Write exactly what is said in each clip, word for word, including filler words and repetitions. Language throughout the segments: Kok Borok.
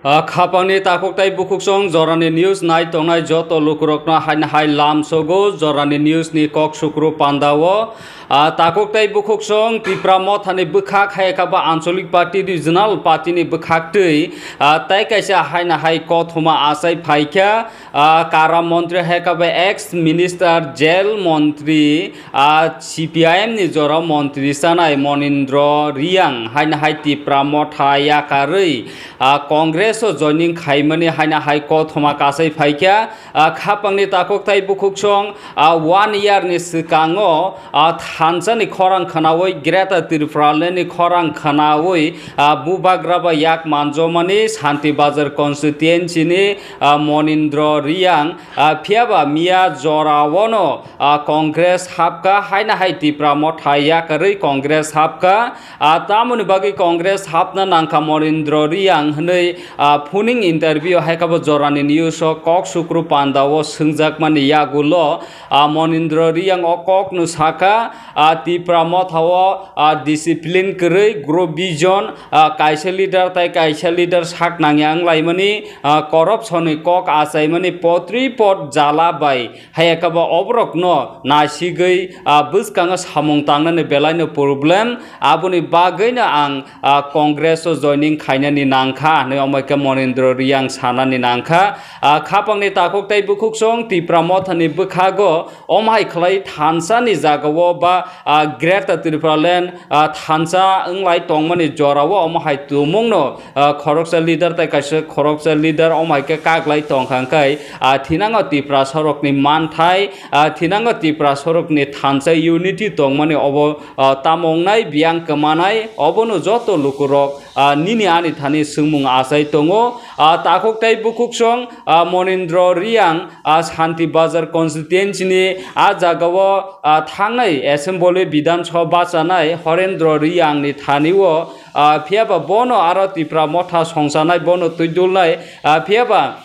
Ah, khapangni takhuk tei bukhuksong jorani news nai tongnai joto lukurokno haino hai lamsogo jorani news ni kok sukru pandao. Ah, takhuk tei bukhuksong Tipra Mothani bwkhak hai kha ba Anchalik Party Regional Party ni bwkhaktwi, ah, tei kaisa haino hai kothoma achai phaikha. Ah, Kara Montri hai kha ba ex minister, jail montri, ah, C P I M ni jora montri chanai Monindro Riyang haino hai Tipra Motha yakarwi, ah, Congress o joining khaimani haino hai kothoma kasai phaikha. Ah, khapangni takhuk tei bukhuksong, ah, one year ni swkango, ah, thansani khorang khwnawi Greater Tipraland ni khorang khwnawi, ah, bubagra ba yak manjomani Santi Bazar constituency ni, ah, Monindro Riyang, ah, phiyaba miya joraono, ah, Congress hapka, haino hai Tipra Motha yakarwi Congress hapka. Ah, tamoni bagwi Congress hapna nangkha Monindro Riyang hwnwi, ah, phuning interview hai kha bo jorani news o kok sukru pandao swngjakmani yagulo, ah, Monindro Riyang o kokno sakha, ah, Tipra Mothao, ah, discipline kwrwi, group vision, ah, kaisa leader tei kaisa leader sak nangya wnglaimani, ah, corruption ni kok achaimani potri pot jala bai hai kha bo oborokno naisigwi, ah, bwskango samung tangnani belaino problem, aboni bagwino ang, ah, Congress o joining khainani nangkha hwnwi omo khe Monindro Riyang sanani nangkha. Ah, khapangni takhuk tei bukhuksong Tipra Mothani bwkhago omo hai khlai thansani jagao ba, ah, Greater Tipraland, ah, thansa wnglai tongmani jorao omo hai tumungno, ah, khoroksa leader tei kaisa khoroksa leader omo hai khe kaglai tongkha hwnkhe, ah, thinango Tiprasarokni manthai, ah, thinango Tiprasarokni thansa unity tongmani obo, ah, tamo wngnai biyang kwmanai obono joto lukurok, ah, nini ani thani swngmung achai tongo. Ah, takhuk tei bukhuksong, ah, Monindro Riyang, ah, Santi Bazar constituency ni ah jagao, ah, thangnai assembly Bidhan Sabha bachanai Horendro Riyang ni thani o, ah, phiyaba bono aro Tipra Motha songchanai bono twidulnai, ah, phiyaba,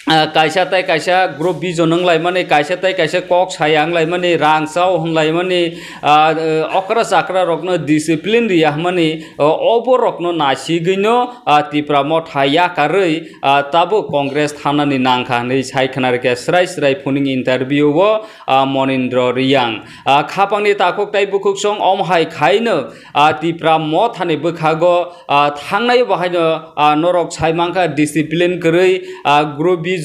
ah, kaisa tei kaisa group vision wnglaimani, kaisa tei kaisa kok saya wnglaimani, rang chao wnglaimani, ah, okra chakra rokno discipline riya hwnmani, ah, oborokno nasigwino, ah, Tipra Motha yakarwi, ah, tabuk Congress thanani nangkha hwnwi sai khna rwkhe srai srai phuning interview o, ah, Monindro Riyang. Ah, khapangni takhuk tei bukhuksong omo hai khaino, ah, Tipra Mothani bwkhago, ah, thangnai bo haino, ah, norok sai mankha discipline kwrwi, ah, group vision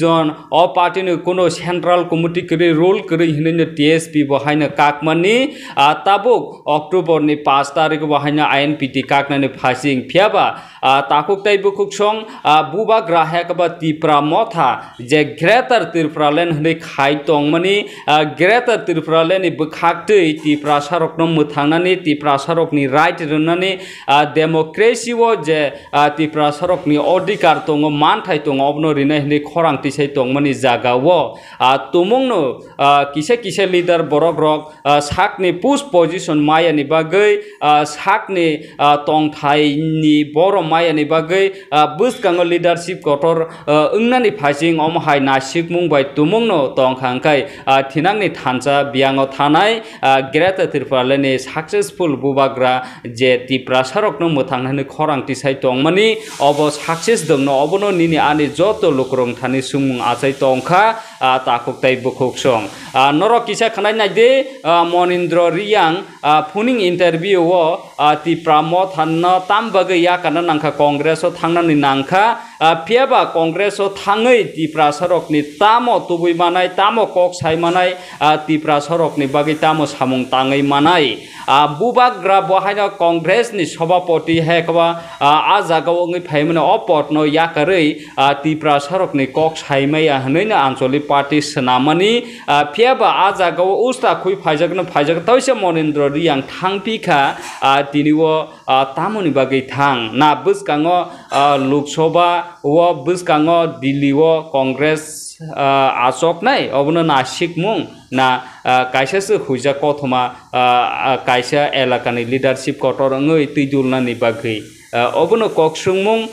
o party ni kuno central committee kwrwi rule kwrwi hinwi no T S P bo haino kakmani, ah, tabuk October ni pash tarik bo haino I N P T kaknani phasing phiyaba, ah, takhuk tei bukhuksong, ah, bubagra hai kha ba Tipra Motha je Greater Tipraland hwnwi khai tongmani, ah, Greater Tipraland ni bwkhaktwi Tiprasarokno mwthangnani, Tiprasarokni right rwnani, ah, democracy o je, ah, Tiprasarokni odhikar tongo, manthai tongo, obono rinai hwnwi khorang tisai tongmani jagao, ah, tumungno, ah, kisa kisa leader borokrok, ah, sakni push position mayani bagwi, ah, sakni, ah, tongthaini borom mayani bagwi, ah, bwskango leadership kotor, ah, wngnani phasing omo hai nasikmung bai tumungno tongkha hwnkhe, ah, thinangni thansa biyango thanai, ah, Greater Tipraland ni successful bubagra je Tiprasarokno mwthangnaini khorang tisai tongmani, obo success dongno, obono nini ani joto lukurok thani swngmung achai tongkha, ah, takhuk tei bukhuksong. Ah, norok kisa khwnai naidi, ah, Monindro Riyang, ah, phuning interview o, ah, Tipra Motha no tam bagwi yakarna nangkha, Congress o thangnani nangkha, ah, phiyaba Congress o thangwi Tiprasarokni tamo tubui manai, tamo kok sai manai, ah, Tiprasarokni bagwi tamo samung tangwi manai. Ah, bubagra bo haino Congress ni Sabhapati hai khe ba, ah, ah jagao wngwi phaimani o pod no yakarwi, ah, Tiprasarokni kok saimaya hwnwi no Anchalik Party swnamani, ah, phiyaba ah jagao usta khui phaijakno phaijak toisa Monindro Riyang thangphi kha, ah, tini o, ah, tamoni bagwi thang na bwskango, ah, Lok Sabha o bwskango Delhi o Congress, ah, achoknai obono nasikmung na, ah, kaisa se huijak kothoma, ah, ah, kaisa elakani leadership kotor wngwi twi dulnani bagwi, ah, obono kok swngmung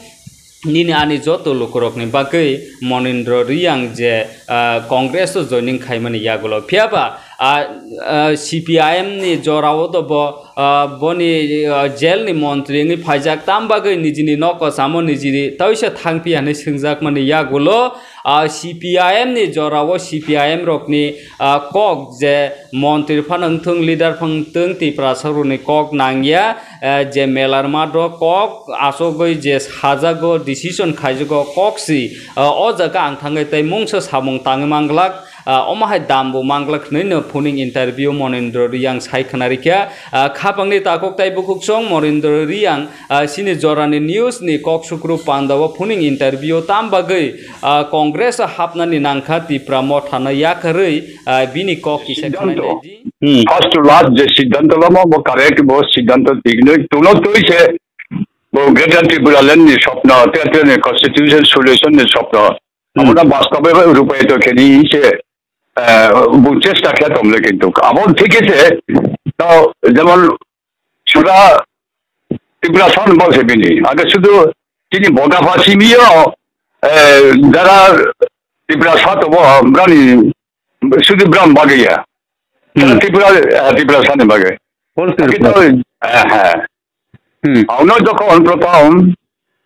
nini ani joto lukurokni bagwi Monindro Riyang je, ah, Congress o joining khaimani yagulo. Phiyaba Ah, ah, C P I M ni jorao do bo, ah, boni, ah, jail ni montri wngwi phaijak, tam bagwi nijini nokosamo nijini toisa thangpi hwnwi swngjak mani yagulo, ah, C P I M ni jorao C P I M rokni, ah, kok je montri phano wngthung, leader phano wngthung, Tiprasa rokni kok nangya, ah, je melarma do kok achogwi je sajago, decision khaijago kok si, ah, o jaga ang thangwi tei mungsa samung tangwi manglak. Ah, omo hai dam bo manglak hwnwi no phuning interview Monindra Riyang sai khna rikha. Ah, khapangni takhuk tai bukhuksong Monindra Riyang, ah, chini jorani news ni kok sukru panda o phuning interview tam bagwi, ah, Congress o hapnani nangkha Tipra Motha no yakarwi, ah, bini kok kisa Siddhanto. Khwnai naidi. Hmm. First to last je siddhanto lama bo correct bo siddhanto thik noi. Tuno tui se bo Greater Tripura Land ni swpno, Tripura ni Constitution solution ni swpno. Hmm. Abono bastobe rupaito kheni se, eh, bo chesta khe tomle kintu. Abo thik ase, to jemon sura Tiprasa ni bol se bini. Age sudu chini boda pha simi yo, eh, jara Tiprasa to bo brani sudu bran bagwi ya. Jara Hmm. Tripura, eh, Tiprasa ni bagwi. Whole Age Tripura. To, eh, eh. Hmm. Auno jokhon prothom,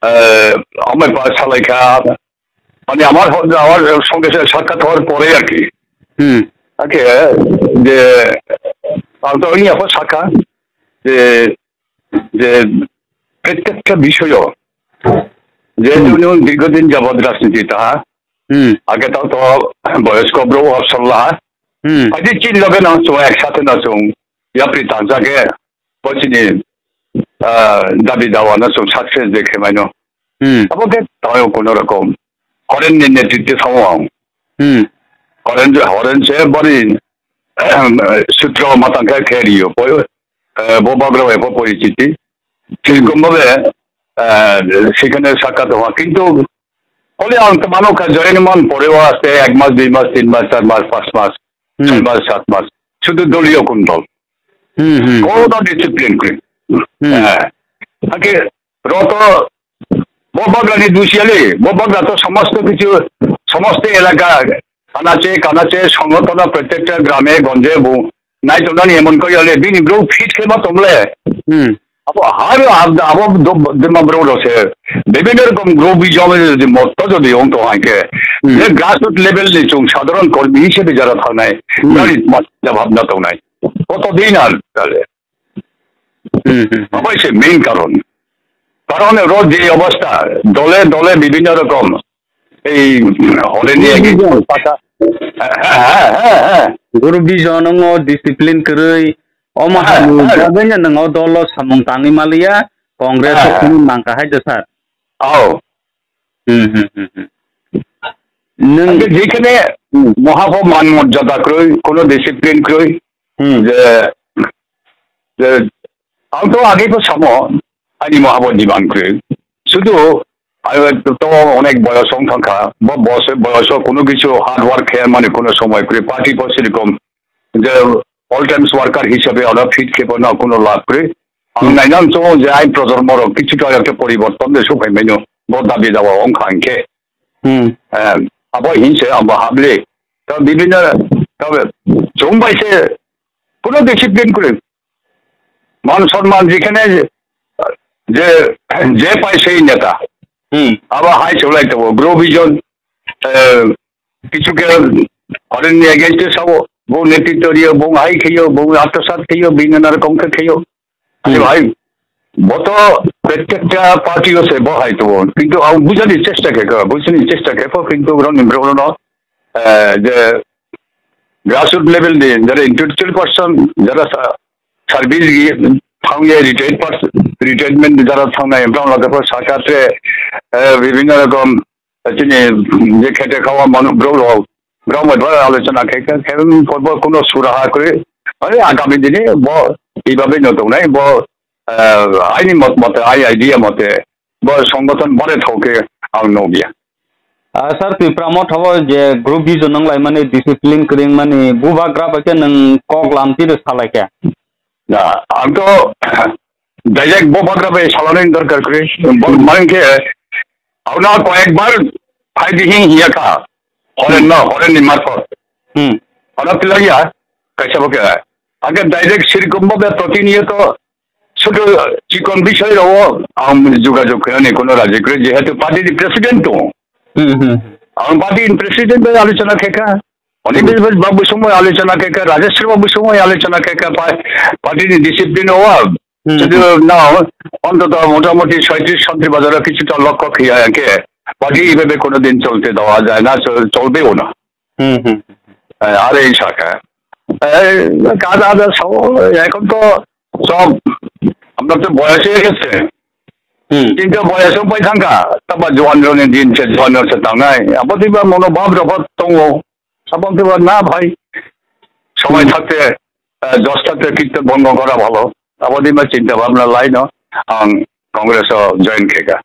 eh, amai pa salaikha, মানে আমার হ-, আমার সঙ্গে সে সাক্ষাৎ হওয়ার পরে আর কি। হুম। তাকে যে, আমি তো ওই নিয়ে এখন সাক্ষা, যে, যে প্রত্যেকটা বিষয়, যে হুম। উনি দীর্ঘদিন যাবৎ রাজনীতি তা, হুম। আগে তাও তো বয়স্ক ব্রো অফসল্লাহ, হুম। আজ চিন লগে না চো একসাথে না চো, ইয়াপ্রি তাজাকে, Bo chini, ah, dabi dawa no chwng success de khe maino. Hmm. Abo khe tayo kono rokom. Horen ni netritwe thango ang. Hmm. Horen, horen se bori, sutro matang khe khe riyo. Bo, eh, bo bagra bai bo porichiti. Hmm. Serokom bhabe, eh, sekhane sakka tongma. Kintu hole ang to mano ka join man pore o aste ek mas, dui mas, tin mas, char mas, panch mas, Hmm. char mas, sat mas. Sudu doliyo kondol. Hmm, hmm. Kono discipline kwrwi. Hmm. Eh, hake roto bo bagrani dusiali, bo bagra to somosto kichu, somosto elaka, kanache, kanache, songotono, protekta grame, gonje, bu, nai tonani emon koi ole, bini bro fit khe ma tomle. Hmm. Abo har ab-, abo do-, dema bro rose, bibhinno rokom group bijom jodi motto jodi ong tong hake, Hmm. je grassroots level ni chung sadharon kormi hisebe jara thangnai, Hmm. jari ma-, ja bhabna tongnai. Koto din ar tale. Hmm, hmm, hmm. Abo se main karon. Karon ro je obostha, dole dole bibhinno rokom, ei, hole niye Guru ki Bijon. Pata. Ha, ha, ha, ha, ha. Guru Bijon ngo discipline kwrwi, omo Ha, hamni ha. Bagwino nwngo dolo samung tangwi maliya, Congress Ha, o ha. Kunu mangka hai de sir. Oh. Hmm, hmm, hmm, hmm. Nwng Ake jekhane Hmm. Mohapho man morjada kwrwi, kono discipline kwrwi, Hmm. je, je, ang to age pho samo, ani Mohapho demand kwrwi. Sudu, ang to onek boyos ong thangkha, bo bos-, boyos o kono kichu hard work khe mani kono somoi kwrwi, party bo sirikom, je all times worker hisabe oro fit khe bono kono lab kwrwi. Ang Hmm. nainang to je ai projonmo rok kichu to ekta poriborton de suphai maino, bo dabi dawa ong kha hingkhe. Hmm. Eh, abo hinse abo habli. To bibhinno, to chwng bai se kono discipline kwrwi. Man sonman jekhane je, je pai sei neta. Hmm. Abo hai cholai to Guru Bijon, eh, kichu ke horen ni against e sabo, bo netritwa riyo, bo hai khiyo, bo atmosat khiyo, bibhinno rokom khe khiyo. Ani Hmm. bhai, bo to prottekta party o se bo hai to, kintu ang bujani chesta khe kha, bujani chesta khe pho, kintu rang ni bro no, eh, je grassroots level ni jara intellectual person, jara sa-, service gi thang ye retired person, retirement jara thang nai, brang la khe pho sakatre, eh, bibhinno rokom chini je khete khawa manu bro rok, bro mai bhai alochona khe khe, khe korbo kono suraha kwrwi, ani agami dini bo ibabe no tongnai, bo, eh, aini mot mote, ai idea mote, bo songgothon bare thok khe ang nogya. Ah, sir, Tipra Motha o je group vision nang lai mani, discipline kwrwng mani, bubagra bai khe nwng kok lam tiro salai khe? Na, ang to direct bo bagra bai salani dorkar kwrwi. Bo Hmm. mane khe, auna koyekbar phai di hing hiya kha. Horen Hmm. no, horen ni marko. Hmm. Ana tilaiya, Kaisa bo khe. Ake direct sirikom bo be protiniyoto sudu chikon bisoi rao ang jogajog khainani kono raji kwrwi, jehetu party ni president tongo. Hmm, hmm. Ang party ni president bai alochona khaikha. Oni Hmm. Babu somoi alochona khaikha, Rajeswar Babu somoi alochona khaikha, pa-, party ni discipline o. Hmm. Sudu now, অন্তত মোটামুটি ছয়ত্রিশ ছত্রিশ বাজারে কিছুটা লক্ষ্য খেয়ে আর কি। বাকি এইভাবে কোনোদিন চলতে দেওয়া যায় না, চল-, চলবেও না। হুম, হুম। হ্যাঁ, আর এই শাখা। এই কাজ আজ আর সব, এখন তো সব, আপনার তো বয়স হয়ে গেছে। হুম। কিন্তু বয়সও পাই থাকা, তারপর জোয়ান জনের দিন সে জোয়ান সে তাঙায়। আবার দিবা মনোভাব রকম তঙ্গ। Aboni ba na bhai, সময় হুম। থাকতে, আহ, যশ থাকতে কীর্তন ভঙ্গ করা ভালো। Aboni ba চিন্তা ভাবনা Lino ang Congress o join khaikha.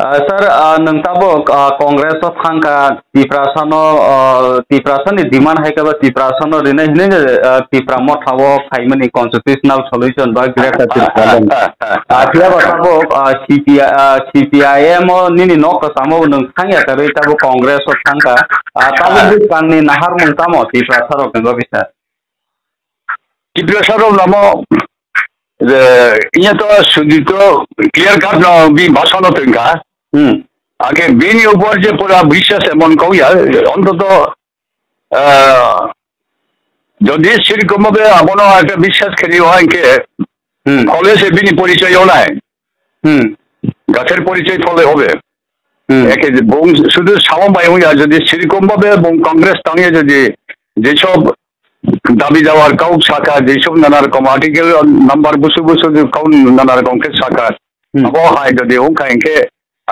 Ah, sir, ah, nwng tabuk, ah, Congress o thangkha, Tiprasano, ah, Tiprasani demand hai khe ba Tiprasano rinai hinwi, ah, Tipra Motha o phaimani constitutional solution ba Greater Tipraland. Ah, phiya ba tabuk, ah, C P I, ah, C P I M o nini nok kwchamo nwng thangya kwrwi tabuk Congress o thangkha. Ah, tabuk bwskangni naharmung tamo Tiprasa rokni bagwi sir? Tiprasa rok namo je iya to sudi to clear cut no bi bhasono tongkha. Hmm. Ake bini upor je pura biswas emon kau ya, ontoto, ah, jodi sirikom bhabe abono ekta biswas kheli o hinkhe Hmm. Phole se bini porichoy onai. Hmm. Gacher porichoy phole hobe. Hmm. Eke je bung sudu samung bai wngya, jodi sirikom bhabe bung Congress tangye jodi jesob dabi dawar kau saka, jesob nana rokom article number busu busu je kau nana rokom khe saka. Hmm. Abo hai jodi wngkha hinkhe,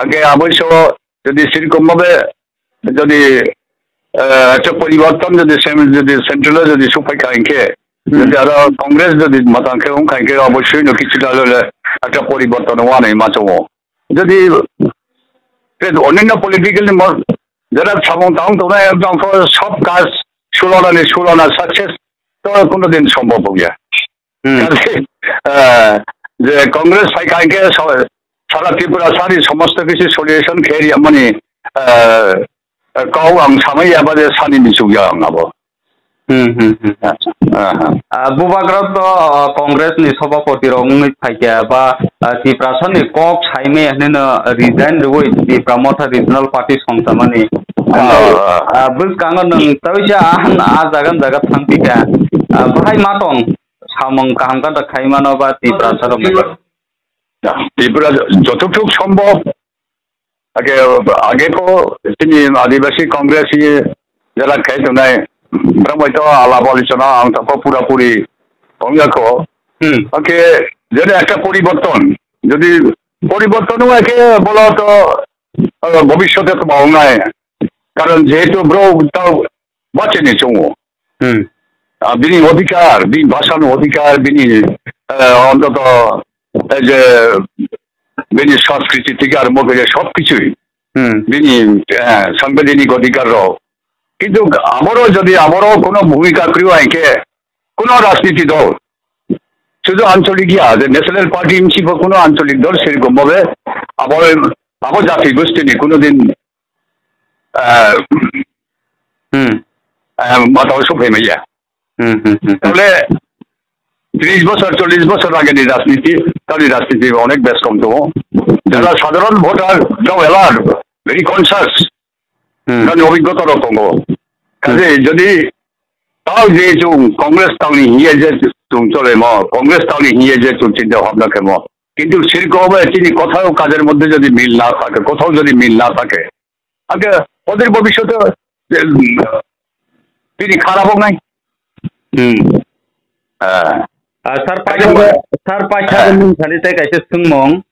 age aboiso jodi sirikom bhabe jodi, eh, ekta poriborton jodi sem-, jodi central o jodi supai kha hinkhe, Hmm. jodi aro Congress jodi matang khe wngkha hinkhe, obossoi no kichu ta lole ekta poriborton wanai ma chongo. Jodi, je onno political ni mo-, jera samung tang tongnai, ekdom to sob kaj sulona ni sulona success to kono din sombhob ya. Hmm. Kaje, eh, je Congress phaikha hinkhe sa-, sara Tripura sari somosto kichu solution khe ri mani, eh, kau ang samai ya bade sani ni chukya ang abo. Hmm, hmm, hmm. Ah, ah. Ah, bubagra to, ah, Congress ni sabhapati rok wngwi phaikha ba, ah, Tiprasa ni kok saimaya hinwi no resign rwui Tipra Motha Regional Party songchamani. Ah, ah. Ah, bwskango nwng tawisa ah, ah, jaga jaga thangpikha. Ah, bahai ma tong? Samung kaham khe ta khai mano ba Tiprasa rok ni bagwi. Tripura jotothuk sombhob, age, age ko chini Adibasi Congress ye jera khai tongnai, bwrang bai to alap alochona ang thangkho pura puri ongya kho. Hmm. Ake jodi ekta poriborton, jodi poriborton ongya khe bolo to, ah, bhobishyot e to wngnai. Karon jehetu bro to bachini chungo. Hmm. Ah, bini odhikar, bini bhasha ni odhikar, bini, eh, ontoto, eh, je bini sanskriti theke arambho kore sob kichui. Hmm. Bini, eh, sangbidhanik odhikar rok. Kintu aboro jodi aboro kono bhumika kwrwi hinkhe kono rajniti dol, sudu ancholik ya, je national party ni simi kono ancholik dol sirikom bhabe abo, abo jati gosti ni kono din ah, Hmm. ah, matao sophaimaya. Hmm, hmm, hmm, hmm. Tale tris bosor, chollish bosor ageni rajniti, tani rajniti onek bes kom tongo. Jara Hmm. Sadharon voter, jao alert, very conscious, Hmm. tani obhiggota rok tongo. Kaje Hmm. Jodi tao je chung Congress tangni hiye je chung cholemo, Congress tangni hiye je chung chinta bhabna khemo, kintu sirikom bhabe chini kotha o kajer moddhe jodi mil na thake, kothao jodi mil na thake, Ake odir bobisyoto, eh, bini kharap wngnai. Hmm. Ah. Ah, sir, paisa, sir, paisa Ah. Nwng thani tei kaisa swngmung.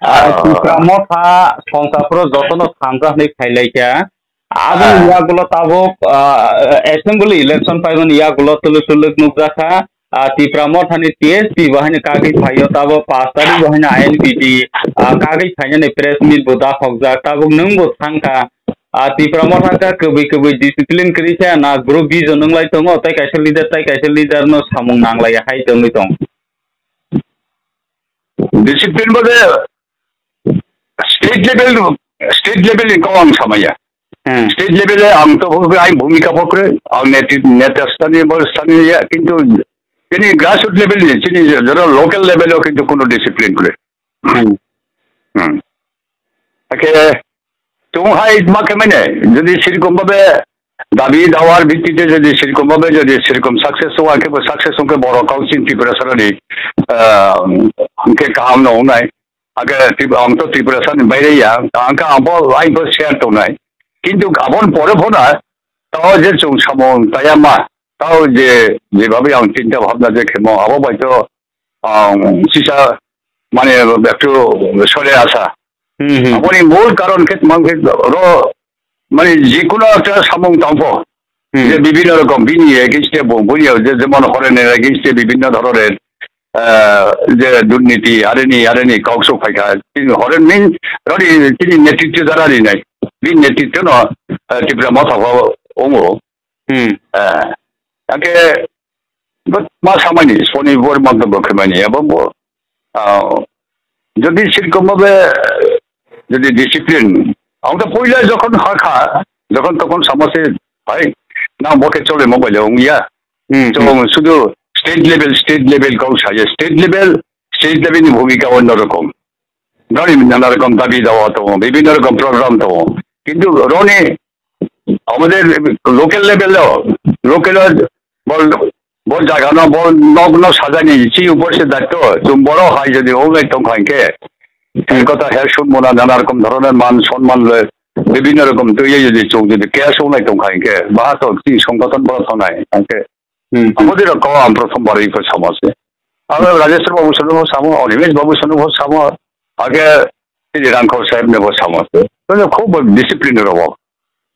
Ah, Ah. Tipra Motha songsa phuru jotono thamsa hwnwi khailai kha. Aboni Ah. Yagulo tabuk, ah, assembly election paimani yagulo tuluk tuluk nukjakha. Ah, Tipra Mothani T S P bo haino kagwi phaio, tabo pash tarikh bo haino I N P T, ah, kagwi phainani press meet bo dakhokjak, tabuk nwng bo thangkha. Ah, Tipra Motha khe kwbwi kwbwi discipline kwrwi khe na group vision wnglai tongo, tei kaisa leader, tei kaisa leader no samung nanglaiya hai tongwi tong. Discipline bode state level, state level ni kok ang samaya. Hmm. State level e ang to bhumi-, ang bhumika pokre, ang neti-, neta sthani bo sthani ya, kintu chini grassroots level ni, chini jora local level o kintu kono discipline kre. Hmm. Hmm. Ake, chung hai ma khe mane, jodi sirikom babe dabi dawar bhittite jodi sirikom babe jodi sirikom success wa ke bo success ke boro kau chin Tripura sarani, ah, ke kaham no unai. Ake Trip-, ang to Tripura sani baire ya, ang ka ang bo ai bo share to nai. Kintu abon pore phona, tao je chung samung taya ma, tao je, je babe ang chinta bhabna je khemo, abo bai to, ang sisa mane ektu sore asa. Hmm, hmm. Aboni mul karon khe tmang khe ro, mane jikuno ekta samung tangpho. Hmm. Je bibhinno rokom bini against e bo, boni je jemon horen against e bibhinno dhoroner, ah, je durniti, areni, areni kok sok phaikha. Tini horen min rori tini netritwo jara rinai. Bini netritwo no, ah, Tipra Motha pho ongo. Hmm. Ah, angke, but ma samani, soni bor manto bo khemani, abo bo, ah, jodi sirkom babe, jodi discipline, ang to poila jokhon hakha, jokhon tokhon samase, hai, na bo ke chole mobile ong ya. Hmm, so, hmm. Sudu state level, state level kau saya, state level, state level ni bhumika onno rokom. Roni nana rokom dabi dawa to, bibhinno rokom program to. Kintu roni Amader local level o, local o bol, bol jaga no, bol nok no sajani, chi upor se daitto, chum boro hai jodi onglai tong kha hingke, hmm, kota her sun mona nana rokom dhoroner man sonman le, bibhinno rokom twi jodi chum jodi cash onglai tong kha hingke, baha to chi songgothon boro thonai hingke. Hmm, hmm. Abo dino kok ang prothom bar iko samo se. Abo Rajeshwar Babu sono bo samo, Animesh Babu sono bo samo, age tini Rangkhol saheb ne bo samo se. Tini khub discipline rok.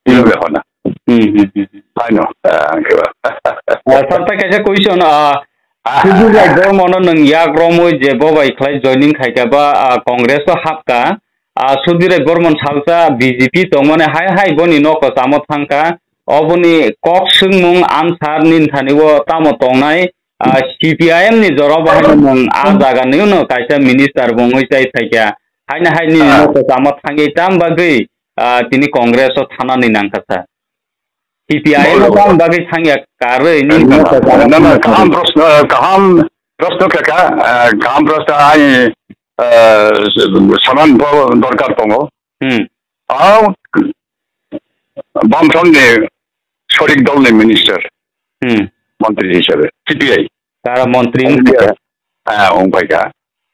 Hmm. Ino be hona. Hmm, hmm, hmm, hmm. Hai no, ah, ang khe ba. Ah, sir, ta kaisa question, ah, ah, Sudhir Rai Bormano nwng yak romwi je bo bai khlai joining khai kha ba, ah, Congress o hap ka. Ah, Sudhir Rai Bormon salsa B J P tongmani hai hai boni nokho chamo thangkha. Oboni kok swngmung answer nini thani o tamo tongnai? Ah, C P I M ni jora bo haino nwng ah jaga ni no kaisa minister bo wngwi chai phaikha. Haino hai nini ah nokho chamo thangwi tam bagwi, ah, tini Congress o thanani nangkha sa. C P I M o bolo tam bagwi thangya karwi nini nokho chamo na, na, thangwi kaham proshno, kaham proshno kha, ah, kaham proshno ai, ah, sanan bo dorkar tongo. Hmm. Ang Bamfront ni Sorik Dol ni minister, hmm, montri hisabe, C P I. Tara montri wng kha. Ah, wng pai kha.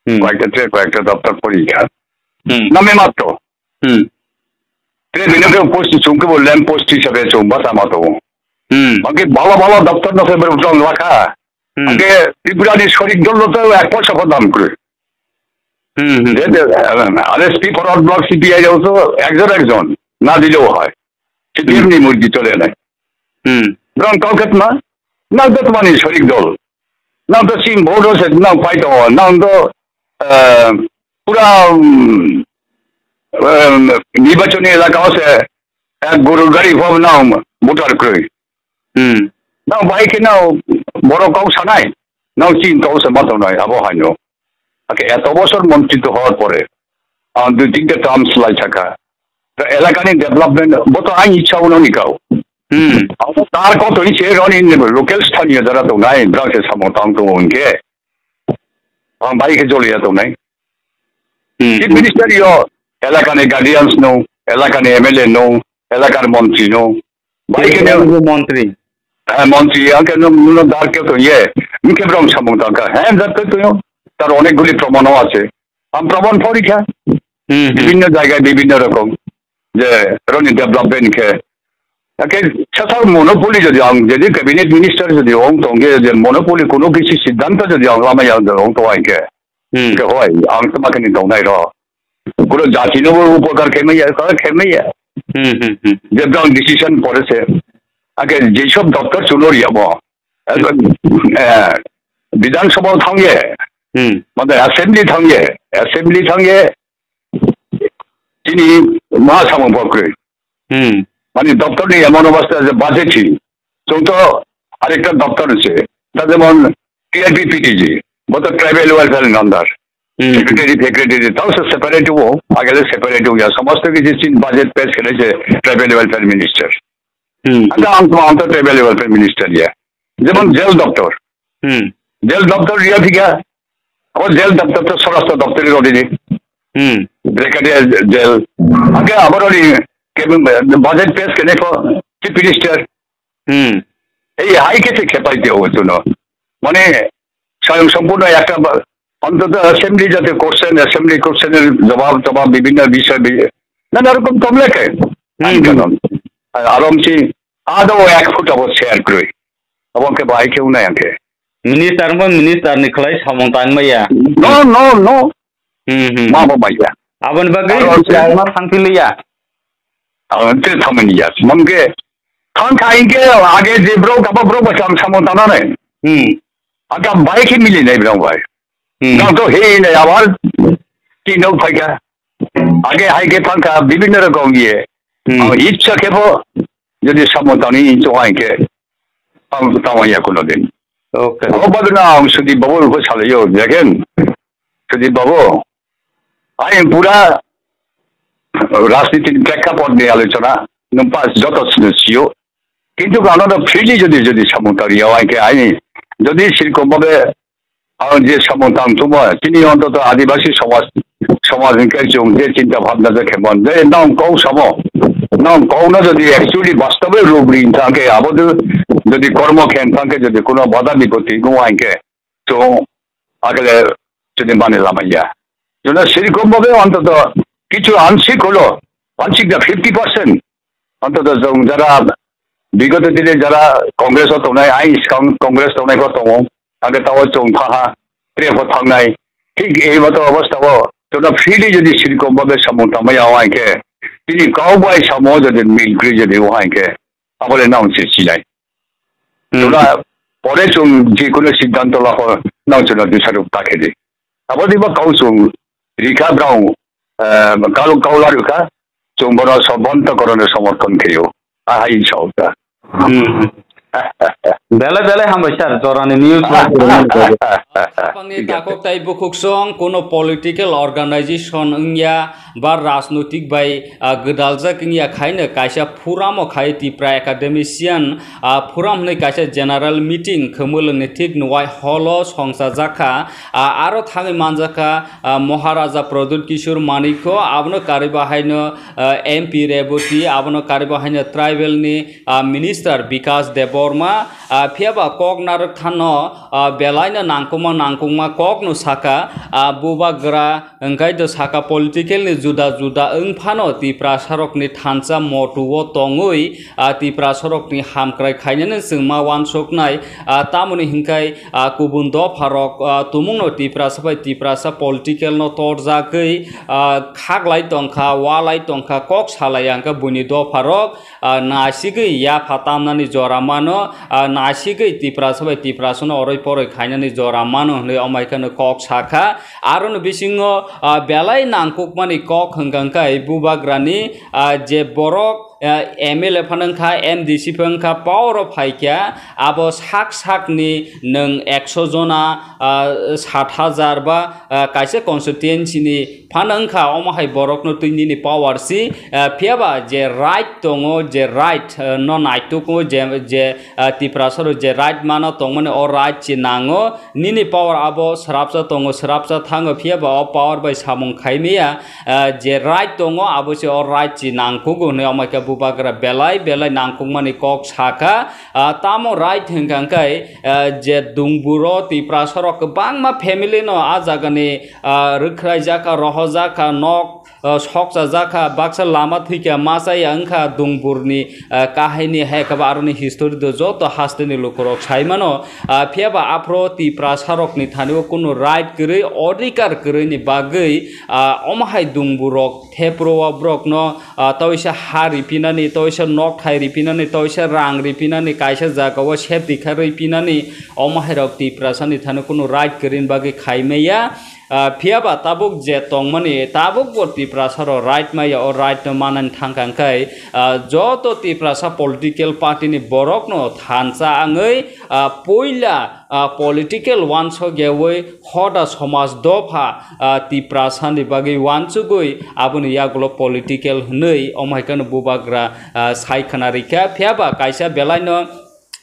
Hmm. Koyekta tre, koyekta doptor pori kha. Hmm. Name matro. Hmm. Tre bini ke post chungke bo lamp post hisabe chung basa mato. Hmm. Bangke bala bala doptor no se ber utang lakha. Hmm. Bangke Tripura ni Sorik Dol no to ek poisa pho dam kwrwi. Hmm, hmm. Are speak forward block C P I also ekjon ekjon na dileও হয়। C P M ni murgi চলে নাই। Hmm. Borong kau khe tma, nang to tmani Sorik Dol. Nang to sim vote se nang pai to, nang to, eh, pura, um, um, নির্বাচনী এলাকা আছে, এক গরুর গাড়ি পাবো না, ভোটার কই? Hmm. Nang bai khe nang borok kok sanai, nang chin kok se ma tongnai, abo haino. Ake eto bosor montri to hor pore, ang dui tinta terms lai thaka. To elakani development, bo to ang ichha uno ni kau. Hmm. Ang to tar kok to ichhe roni ni local sthaniyo jara tongnai, brang se samung tang tongo hingke. Ang bai khe joliya tongnai. Hmm. Chief Minister yo elakani guardians no, elakani M L A no, elakar montri no. Bai khe nang montri. Heh, montri, ang khe nung, nung dar khe to ye. Mung khe brong samung tang kha. Heh, dar khe to yo. Tar onekguli proman o ache. Ang proman pori kha. Hmm, hmm. Bibhinno jayga, bibhinno rokom. Je, roni development khe. Ake, sasa monopoly jodi ang, jodi cabinet minister jodi ong tong khe, je monopoly kono kisi siddhanto jodi ang lama ya ong tong khe. Hmm. Khe hoi, ang tma khe ni tongnai ro. Pura jati no bo upokar khe maya, khe maya. Hmm, hmm, hmm. Je brang decision pore se. Ake je sob doptor chulo riya mo. Eh, eh, Bidhan Sabha thang ye. Hmm. Mane assembly thang ye. Assembly thang ye. Chini ma samung pokre. Hmm. Mane doptor ni emon obostha je budget hi. Chwng to arekta doptor se. Ta jemon T R P P T G. Bo to tribal welfare ni under. Hmm. Secretary, secretary, tao se separate wo, agele separate wo ya. Samasto ke jis chin budget pass kare se tribal welfare minister. Hmm. Anta ang to, ang to tribal welfare minister ya. Jemon jail doctor. Hmm. Jail doctor ya thik ya. Abo jail doctor to sorasta doctor ro di. Hmm. Brigadier jail. Ake abo ro di ke budget pass kare ko chief minister. Hmm. Ei hai ke se khepai de ho tuno. Mane স্বয়ং সম্পূর্ণ একটা বা-, অন্তত অ্যাসেম্বলি যাতে question, assembly কোশ্চেনের জবাব টবাব বিভিন্ন বিষয় বি-, নানা রকম কমলেকে হুম, আইন হুম। কানুন। আর আরমসি আদৌ এক ফুট আবার শেয়ার করে। Abangke bahai khe unai angkhe. Minister mo minister ni khlai samung tang maya. No, no, no. Hmm, hmm. Ma bo maya. Aboni bagwi Aro chairman thangpiliya. Ang te thamani ya. Mamke thang kha ingke age je bro kapa bro ba sam samung tanane. Hmm. Aga bai khe mili nai bro bai. Hmm. Nang to he ne abar ti no phai kha. Age hai khe thang kha bibhinno rokom ye. Hmm. Ang ichha khe bo jodi samung tani incho hai khe. Ang tama ya kuno din. Okay. O bagna ang Sudip babu ko salayo jagen. Sudip babu. Ai pura rajniti ni prekkhapot ni alochona nung pas joto sino siyo. Kintu ano da free jodi jodi samung tari ya ai ke ai jodi sirkom babe ang je samung tang tuma tini ontoto adibasi somaj somaj ni kai chung je chinta bhabna je khemon je nang kau samo nang kau na jodi actually bastabe rup ri thang ke abo de jodi kormo khen thang ke jodi kuno bada bipoti nung ai ke chung agele jodi mane lamaya. Jona sirkom babe ontoto kichu ansik holo, ansik da fifty percent. Ontoto jong jara bigoto dine jara Congress o tongnai, ai skang Congress tongnai ko tongo. Age tao chung thaha, tre ko thangnai. Thik ei moto obostha o, jona freely jodi sirkom babe samung tangmaya o ai ke, tini kau bai samo jodi mil kri jodi o ai ke, abole nang se silai. Hmm. Jona pore chung je kono siddhanto laho nang jona dusaruk ta khe di. Abo diba kau chung rikha brao, eh, kau, kau la rikha, chung bono sobonto korone somorthon kheyo. Ahai sao ta. Hmm. Bele bele hambai sir, jorani news. Bangni takok tai bukhuksong, kono political organization wngya, ba rajnotik bai, ah, gwdaljak wngya khaino kaisa forum o khai Tipra Academician, ah, forum hwnwi kaisa general meeting khumulwngni thik nuwai hall o songchajakha. Ah, aro thangwi manjakha, ah, Maharaja Pradyut Kishore Manikya, abono karwi bahaino, ah, M P Reboti, abono karwi bahaino tribal ni, ah, minister Bikash Debbarma, ah, phiyaba kok narwk thano, ah, belaino nangkukma nangkukma kokno saka, ah, bubagra, wngkhai do saka political ni juda juda wng phano Tiprasarokni thansa motu o tongwi, ah, Tiprasarokni hamkrai khainani chwngma wansuknai, ah, tamoni hinkhai, ah, kubun dopharok, ah, tumungno Tiprasa bai Tiprasa political no torjagwi, ah, khaklai tongkha, walai tongkha, kok salai angkha buini dopharok, ah, nasigwi yapha tamnani jora mano, ah, nasigwi Tiprasa bai Tiprasano oroi poroi khainani jora mano hwnwi omaikano kok sakha. Aroni bisingo, ah, belai nangkukmani kok hwnkha khe bubagrani, ah, je borok, ah, M L A phano wngkha, M D C phano wngkha, power o phaikha, abo sak sakni nwng ekso jona, ah, sat hajar ba, ah, kaisa constituency ni phano wngkha, omo hai borokno twi nini power si, ah, phiyaba je right tongo, je right, ah, no naituko, je, je, ah, Tiprasarok je right mano tongmani o right si nango, nini power abo srapsa tongo, srapsa thango, phiyaba o power bai samung khaimaya, ah, je right tongo abo se o right si nangkugo hwnwi omo khe bubagra belai belai nangkukmani kok sakha, ah, tamo right hwnkha khe, ah, je dungburo Tiprasarok kwbangma family no a jagani ah, rwkhwraijak kha, rohorjak kha, nok, ah, sokchajak kha, baksa lama thwikha, ma chaya wngkha, dungburni, ah, kahaini hai khe ba aroni history do joto hasteni lukurok sai mano. Ah, phiyaba aphro Tiprasarokni thani o kunu right kwrwi, odhikar kwrwini bagwi, ah, omo hai dungburok thepro o borokno, ah, toisa ha ripinani, toisa nokthai ripinani, toisa rang ripinani, kaisa jagao safety kha ripinani, omo hairok Tiprasani thani kunu right kwrwini bagwi khaimaya. Ah, phiyaba tabuk je tongmani, tabuk bo Tiprasarok right maya, o right no manani thangkha hwnkhe, ah, joto Tiprasa political party ni borokno thansa wngwi, ah, puila, ah, political wansok yawi hoda somaj dopha, ah, Tiprasani bagwi wansugwi aboni yagulo political hwnwi omo hai kheno bubagra, ah, sai khna rikha. Phiyaba kaisa belaino,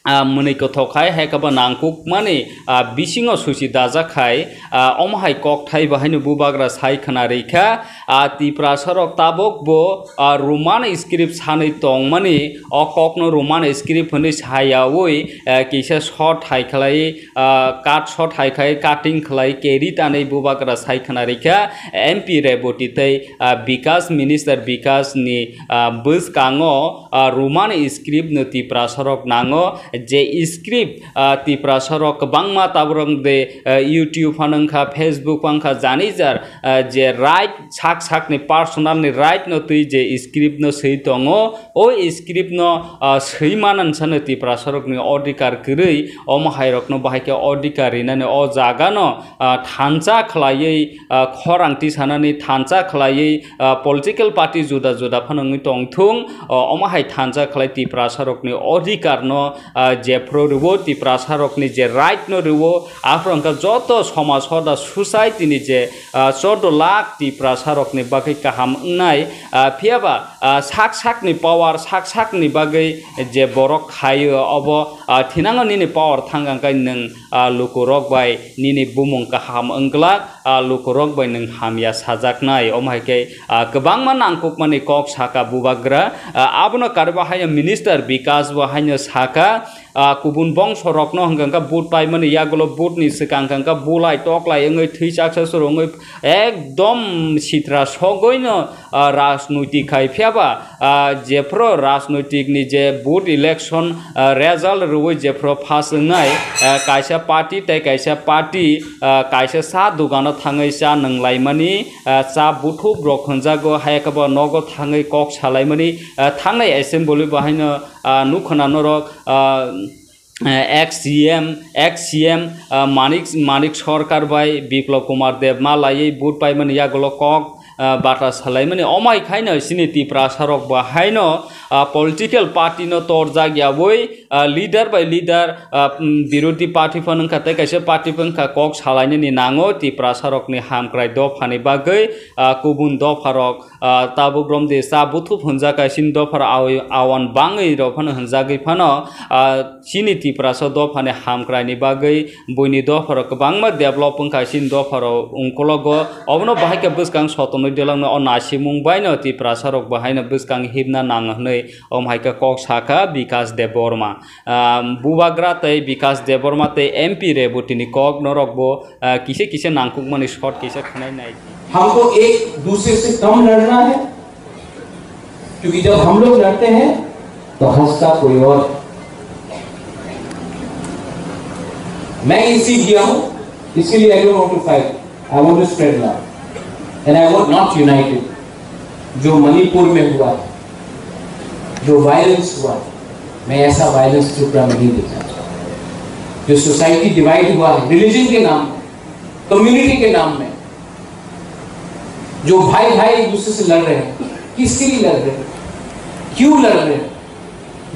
ah, mwnwi kothok khai, hai khe bo nangkukmani, ah, bisingo suchi dajak khai, ah, omo hai kokthai bo haino bubagra sai khna rikha. Ah, Tiprasarok tabuk bo, ah, Roman script sanwi tongmani, o kokno Roman script hwnwi sayawi, ah, kisa short hai khlai, ah, cut short hai khai cutting khlai keri tanwi bubagra sai khna rikha. M P Reboti tei, ah, Bikas, Minister Bikas ni, ah, bwskango, ah, Roman script no Tiprasarok nango, je script, ah, Tiprasarok kwbangma taborok de, ah, YouTube phano wngkha, Facebook phano wngkha, jani jar, ah, je right sak sakni personal ni right no twi je script no swi tongo, o script no, ah, swi manan sano Tiprasarokni odhikar kwrwi, omo hai rokno bahai khe odhikar rinani o jaga no, ah, thansa khlaiwi, ah, khorang tisanani thansa khlaiwi, ah, political party juda juda phano wngwi tongthung, ah, omo hai thansa khlai Tiprasarokni odhikar no, ah, jephru rwo, Tiprasarokni je right no rwo, aphuru wngkha joto somaj hoda society ni je, ah, chordo lakh Tiprasarokni bagwi kaham wngnai, ah, phiyaba, ah, sak sakni power, sak sakni bagwi je borok khaio, obo, ah, thinango nini power thang khe nwng, ah, lukurok bai nini bumung kaham wngglak, ah, lukurok bai nwng hamya sajaknai. Omo hai khe, ah, kwbangma nangkukmani kok saka bubagra, ah, abono karwi bo haino Minister Bikas bo haino saka, ah, kubun bongso rokno hwnkha khe vote paimani yagulo vote ni swkang hwnkha khe bulai toklai wngwi thwi chaksa suru wngwi ekdom sitra sogwino, ah, rajnoitik khai phiyaba, ah, jephru rajnoitik ni je vote election, ah, result rwwi jephru pass wngnai, ah, kaisa party tei kaisa party, ah, kaisa cha dogano thangwi cha nwnglaimani, ah, cha buthuk rok hwnjago, hai khe bo nogo thangwi kok salaimani, ah, thangnai assembly bo haino, ah, nukhwna norok, ah, eh, ex C M, ex C M, ah, Manik, Manik Sarkar bai Biplab Kumar Deb malaiwi vote paimani yagulo kok, ah, bata salaimani. Omo hai khaino chini Tiprasarok bo haino, ah, political party no torjak yawi, ah, leader by leader, ah, mm, birodhi party phano wngkha tei kaisa party phano wngkha kok salainani nango Tiprasarokni hamkrai dophani bagwi, ah, kubun dopharok, ah, tabuk romdi cha buthup hwnjak kaisini dophar awi-, awan bangwi rok phano hwnjagwi phano, ah, chini Tiprasa dophani hamkraini bagwi buini dopharok kwbangma develop wngkha chini dopharo ungkologo. Obono bahai khe bwskang sotonwi delokno o nasimung baino Tiprasarok bahaino bwskang himna nang hwnwi omo hai khe kok sakha Bikas Debbarma. Ah, bubagra tei Bikas Debbarma tei M P Rebotini kok norok bo, ah, kisa kisa nangkukmani short kisa khwnai nai. हमको एक दूसरे से कम लड़ना है, क्योंकि जब हम लोग लड़ते हैं तो हंसता कोई और है। मैं ये सीख गया हूं, इसके लिए I don't want to fight, I want to spread love and I want not united। जो मणिपुर में हुआ है, जो वायलेंस हुआ है, मैं ऐसा वायलेंस त्रिपुरा में नहीं देखना चाहता। जो सोसाइटी डिवाइड हुआ है रिलीजन के नाम में, कम्युनिटी के नाम में, जो भाई भाई एक दूसरे से लड़ रहे हैं, किसके लिए लड़ रहे हैं, क्यों लड़ रहे हैं,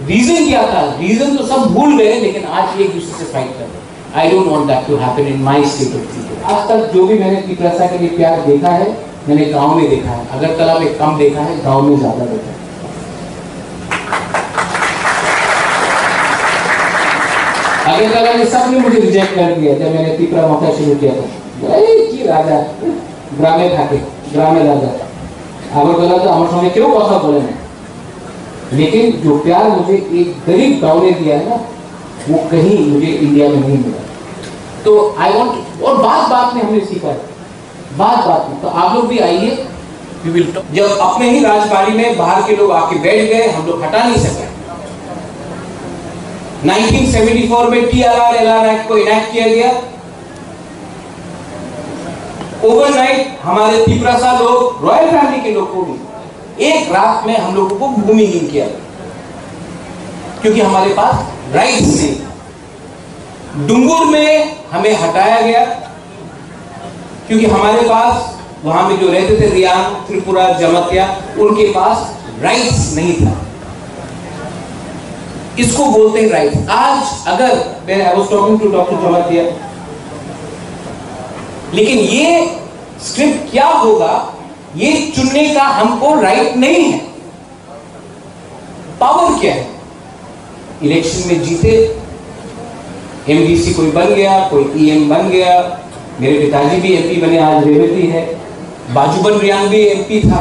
रीजन क्या था? रीजन तो सब भूल गए, लेकिन आज एक दूसरे से फाइट कर रहे हैं। I don't want that to happen in my state of Tripura। आज तक जो भी मैंने तिपरासा के लिए प्यार देखा है, मैंने गांव में देखा है। अगरतला में कम देखा है, गांव में ज्यादा देखा है। अगरतला में सबने मुझे रिजेक्ट कर दिया जब मैंने तिपरा मथा शुरू किया था। এই কি রাজা, গ্রামে থাকে, গ্রামে রাজা। আগরতলা তো আমার সঙ্গে কেউ কথা বলে না। लेकिन जो प्यार मुझे एक गरीब गांव ने दिया है ना, वो कहीं मुझे इंडिया में नहीं मिला। तो आई वांट, और बात बात में हमने सीखा है, बात बात में। तो आप लोग भी आइए, we will talk। जब अपने ही राजबाड़ी में बाहर के लोग आके बैठ गए, हम लोग हटा नहीं सके। नाइनटीन सेवेंटी फ़ोर में टीआरआर एलआर एक्ट को इनैक्ट किया गया। ओवरनाइट हमारे तिपरासा लोग, रॉयल फैमिली के लोग को भी एक रात में हम लोगों को भूमिहीन किया, क्योंकि हमारे पास राइट्स नहीं था। डुंगुर में हमें हटाया गया, क्योंकि हमारे पास, वहां में जो रहते थे रियांग, त्रिपुरा, जमातिया, उनके पास राइट्स नहीं था। इसको बोलते हैं राइट। आज अगर मैं, I was talking to doctor Jamatia, लेकिन ये स्क्रिप्ट क्या होगा, ये चुनने का हमको राइट नहीं है। पावर क्या है? इलेक्शन में जीते, एमडीसी कोई बन गया, कोई ईएम बन गया, मेरे पिताजी भी एमपी बने, आज रेवती है, बाजूबन रियांग भी एमपी था,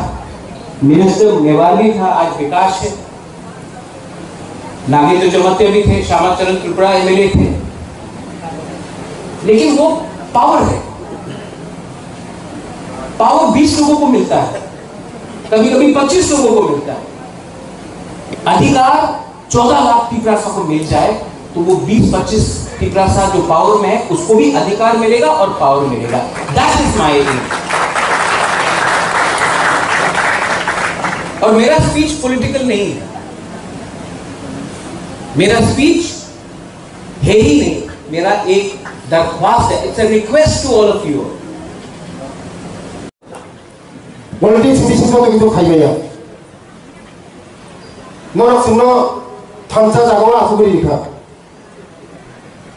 मिनिस्टर मेवाली था, आज विकास है। नागेंद्र जमातिया भी थे, श्यामा चरण त्रिपुरा एमएलए थे, लेकिन वो पावर है। पावर बीस लोगों को मिलता है, कभी कभी पच्चीस लोगों को मिलता है। अधिकार चौदह लाख तिपरासा को मिल जाए तो वो बीस पच्चीस तिपरासा जो पावर में है, उसको भी अधिकार मिलेगा और पावर मिलेगा। That is my aim. और मेरा स्पीच पॉलिटिकल नहीं है, मेरा स्पीच है ही नहीं, मेरा एक दरख्वास्त है, it's a request to all of you। Politics bisingo to kichu khaimaya. Norok chwngno thansa jagao asugwi rikha.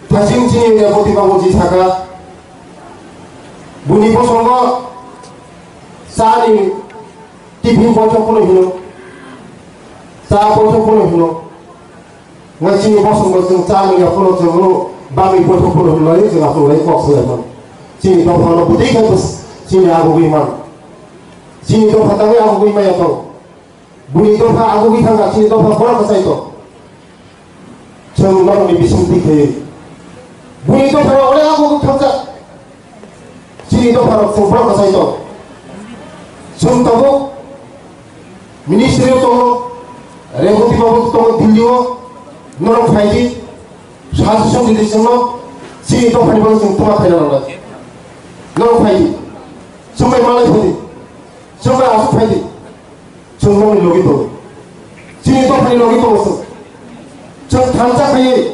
Thasing chini Reboti babu ji sakha. Buni bosongo chani tiffin boithok phano hino. Cha boithok phano hino. Ngai chini bosongo chwng cha nungya phano chwngno bagwi boithok phano hwnwi chwng aswk lai kok swlaiman. Chini dophano bwtwi khe bwswk chini agugwi man. Chini dopha tangwi agugwi maya tong. Buni dopha agugwi thangkha, chini dopha borok kwchai tong. Chwng norokni bisingtwi khaiwi. Buni dophano onek agugwi thangjak. Chini dopharok chwng borok kwchai tong. Chwng tabuk ministry o tongo, Reboti babu tongo Delhi o, norok phaidi, suggestion ridi chwngno, chini dophani bagwi chwng twma khaina nangnai. Norok phaidi, chwng bai malai phaidi, chwng bai aswk phaidi, chwng nokni logi tongo. Chini dophani logi tongo chwng. Chwng thansa khaiwi,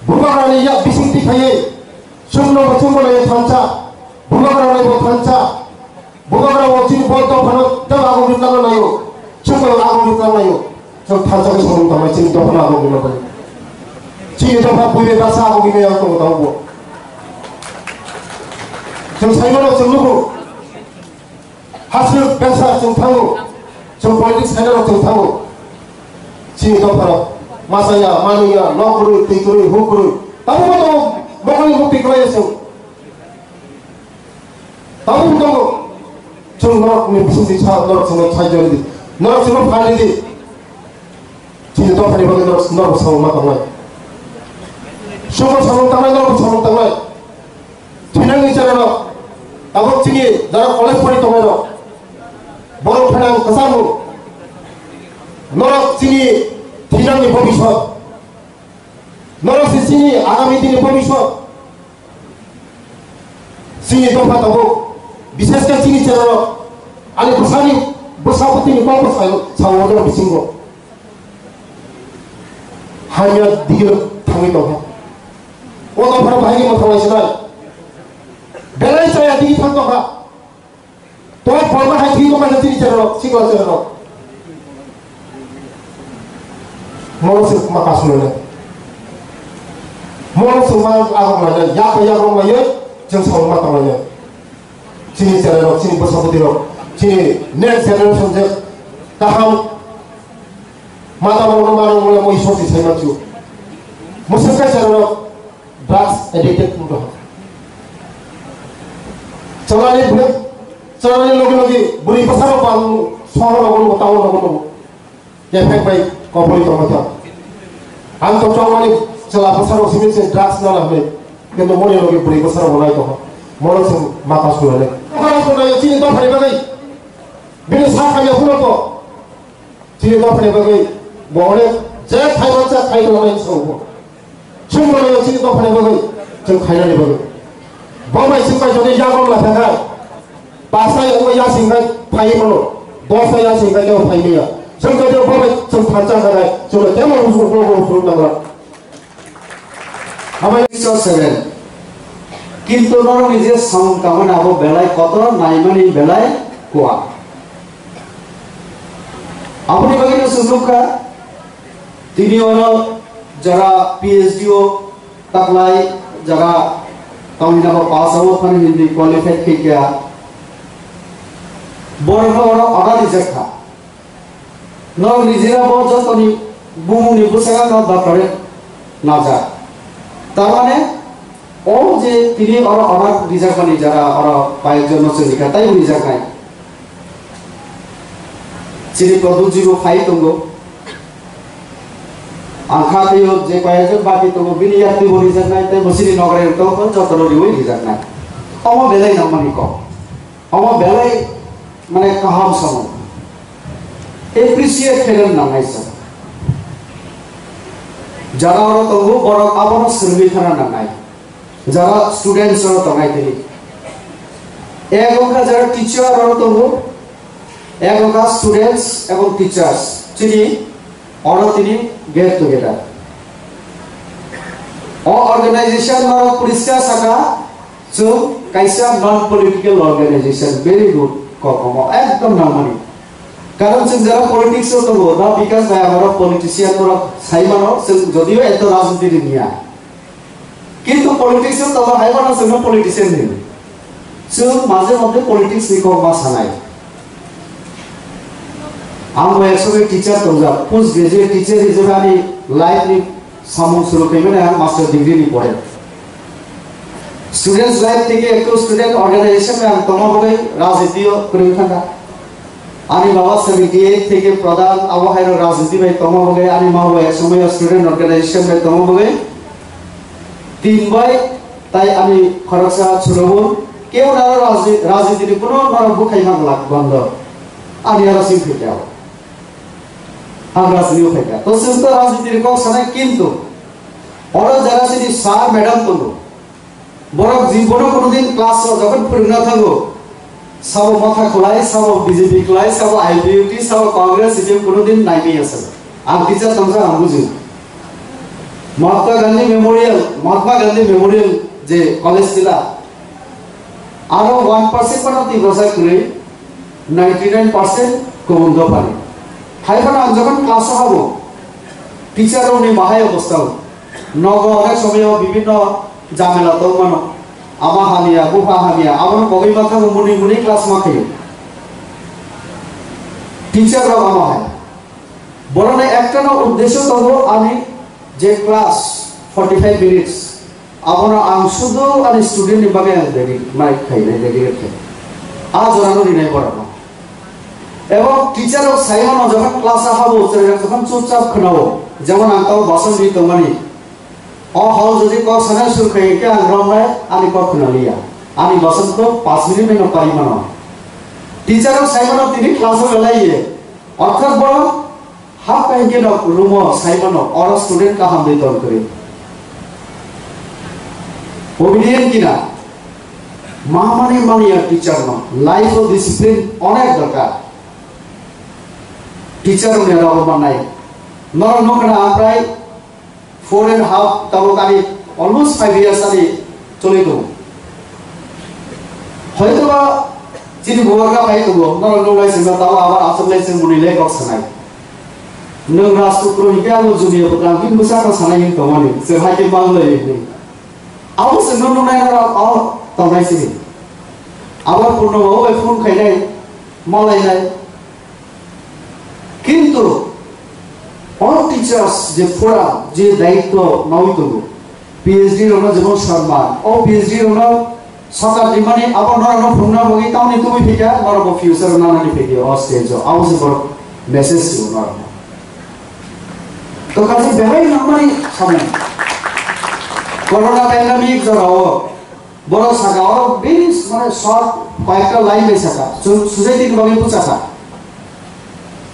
bubagrani yak bisingtwi khaiwi, chwngno bo chwngbo naiwi thansa, bubagrani bo thansa, bubagra bo chini bo dophano tei agomni tangna naio, chwngbo agomni tangnaio, chwng thansa khe samung tangnai chini dophano agomni bai. Chini dopha buibai baksa agomni yang tongo tabukbo. Chwng saimano chwng nugo. Hasrwk besa chwng thango, chwng politics khainai rok chwng thango. Chini dopharok masa ya, manwi ya, nok kwrwi, twi kwrwi, huk kwrwi. Tabukbo tongo, bokongni mukti kwlaiya chwng. Tabukbo tongo, chwng norokni bisingtwi sa, norok chwngno thai joridi, norok chwngno phan ridi. Chini dophani bagwi norok, norok samung ma tongnai. Chwngno samung tangnai, norok samung tangnai. Thinangni chera rok, tabuk chini jara college pori tongnai rok, borok phainang kwchangmung. Norok chini thinangni bobiswt, norok se chini agami dini bobiswt. Chini dopha tabuk, bishesh khe chini chera rok, ani bwsani bwsa bwtwini kok bwsa sao, sao order bisingo. Hamya digiro thangwi tongkha. O dophano bahai ni mwthang lai sinai. Belai chaya digi thang tongkha. To borma hai thwi tongkha chini chera rok, sikla chera rok. Mono se ma kasu lai. Mono se ma agok lai. Yak yak rok lai. Chwng samung ma tong lai. Chini chera rok, chini bwsa bwtwi rok, chini next generation je kaham mata rok no mano wngya mo Isor si sai manchu. Mwswk kaisa rok drugs addicted wng tong. Chalani bwrwi, chalani logi logi bwrwi bwsa rok bang sohor rok no, town rok no. Kephek bai kopori tongma thang. Ang to chongmani chwla bwsarok simi se drugs nana hwnwi. Kintu moni logi bwrwi bwsarok bo nai tongo. Mono se mata sulai. Bwsarok bo nai chini dophani bagwi. Bini sa khamya phunukgo. Chini dophani bagwi. Bo onek je khai mansa khai tongnai se bo. Chwng mano chini dophani bagwi, chwng khainani bagwi. Bo bai chwng bai jodi yagon la thangkha. Pasai wngwi yasing khai phaiwi mano. Dosa yasing khai tei phai maya. Chwng jodi bo bai chwng thansa kha khai, chwngno temo usuk usuk usuk nangla. Amai seven. Kintu norokni je samung tangmani abo belai kotor, naimani belai kuwa. Aboni bagwi no chwng nukha, Tini oro jara P H D o taklai, jara tongmani bo pass o phano hindi qualified khe kya. Borok no oro order rijak kha. Norok nijera bo jotoni bumungni bwskango no doctorate najak. Tar mane o je tini oro order rijakmani jara oro kayekjon no chwng rikha, taibo rijaknai. Chini Prodhyutji bo phai tongo. Ang kha twiyo je kayekjon baki tongo, bini yakti bo rijaknai, tei bo chini nograi tongo, jotono riwi rijaknai. Omo belai nangmani kok. Omo belai mane kaham samung. Appreciate khaina nangnai sa. Jara oro tongo, borok abono swrwngwi thana nangnai. Jara students oro tongnai tini. Ego kha jara teacher oro tongo, ego kha students ebong teachers. Chini oro tini get together. O organization oro poriskar saka, chwng kaisa non political organization, very good, kokomo ekdom nangmani. Karon chwng jara politics o tongo, na Bikash bhai amaro politician borok sai mano, chwng jodio eto rajniti ni niya. Kintu politics o tongo hai mano chwngno politician ni. Chwng maje moddhe politics ni kok ma sanai. Ang bo ekso teacher tongjak, post graduate teacher hisabe ani life ni samung suru khaimani ang master degree ni pore. Students life theke ekto student organization ang tongma bagwi rajniti o kwrwi thangkha. Ani baba seventy eight theke pradhan abo haino rajniti bai tongma bagwi, ani ma bo ek somoyo student organization bai tongma bagwi. Tin bai tai ani khoroksa chwrwngmung, keu naro rajni-, rajniti ni kuno norok bukhai mang lak bando. Ani aro sing phaikha. Ang rajniti o phaikha. To chwng to rajniti ni kok sanai, kintu oro jara chini sir madam tongo. Borok jibono kuno din class o jokhon phwrwngna thango, sabo Motha Khulai, sabo B J P Khulai, sabo I P F T, sabo Congress, C P M kuno din naimaya sa. Ang teacher tongsa ang buji. Mahatma Gandhi Memorial, Mahatma Gandhi Memorial je college tila, aro one percent phano Tiprasa kwrwi, ninety nine percent kubun dophani. Hai phano ang jokhon class o habo, teacher rokni bahai obostha o. Nogo onek somoyo bibinno jamela tongmano. Ama hamya, bupha hamya, abono kogwi ma thango, muni muni class ma khayo. Teacher rok ama hai. Borokni ektano uddesyo tongo ani je class forty five minutes, abono ang sudu ani student ni bagwi ang dedi-, mai khainai, dedicate khai. A jorano rinai borokno. Ebong teacher rok saimano jokhon class o habo, chwrairok jokhon chupchap khwnao, jemon ang tamo bason ri tongmani. O hol jodi kok sana sur khai khe ang romnai ani kok khwnaliya. Ani bason to panch minute no pari mano. Teacher rok saimano tini class o belai ye. Orthat borok hap kai khe no room o saimano oro student kaham dei ton kwrwi. Obedient kina. Mamani mania teacher no. Life o discipline onek dorkar. Teacher rok ni rabo mannai. Norok nukna ang prai four and half, tabuk ani almost five years ani choli tongo. Hoitoba chini bubagra bai tongo, norok nunglai singsa tabo abar aswk lai chwng mwnwi le kok sanai. Nwng Rajputro hinkhe abo Junia Bwtang bini bwsakno sanai hin tongmani, chwng hai khe manglai hinwi. Abo chwngno nungnai norok o tongnai sini. Abo Purnoba bai phone khainai, malainai. Kintu o teachers je pura je daityo nawi tongo, P H D rokno jemon Sharma, o P H D rokno sakar rimani abo norokno phunukna bagwi tamoni tubui phikha, norokbo future nanani phikha o stage o, abo se borok message rw norokno. To kaisa belai nangmani samung. Corona pandemic jorao Borok saka oro bini mane short koyekta line bai saka, su-, society ni bagwi bwsa kha.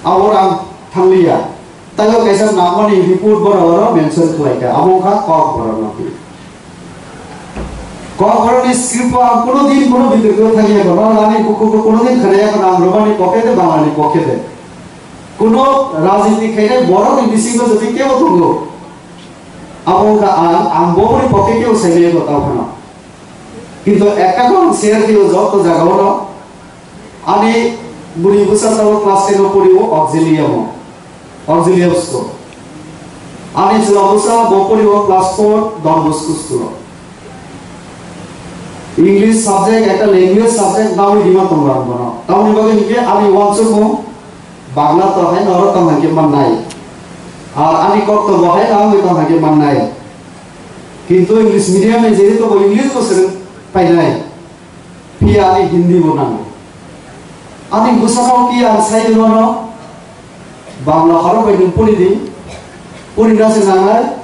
Abo rang thangliya. Taibo kaisa nangmani report borok oro mention khlai kha. Abo wngkha Kokborok no. Kokborok ni script o ang kuno din kuno bitorko thangya kho, no nani kuku kuno din khnaya kho, ang romani pocket de, bangani pocket de. Kuno rajniti khainai borok ni bisingo jodi kebo tongo. Abo wngkha ang, ang boboni pocket kebo saimaya kho tao phano. Kintu ekta khe ang share khaio joto jagao no. Ani bwrwi bwsa tabuk class ten o pori o, auxilium o. Auxilium school. Ani chwla bwsa bo pori o class four Don Bosco school o. English subject, ekta language subject nawi rima tongo ang bono. Tamoni bagwi hinkhe ani uansukmung Bangla to hai norok tong hai khe mannai. Ar ani kok to bo hai nangwi tong hai khe mannai. Kintu English medium ni jehetu bo English bo swrwng painai. Phiya ani Hindi bo nango. Ani bwsano ki ang sai rwmano Bangla horo bai nwng pori di. Pori na se nangnai.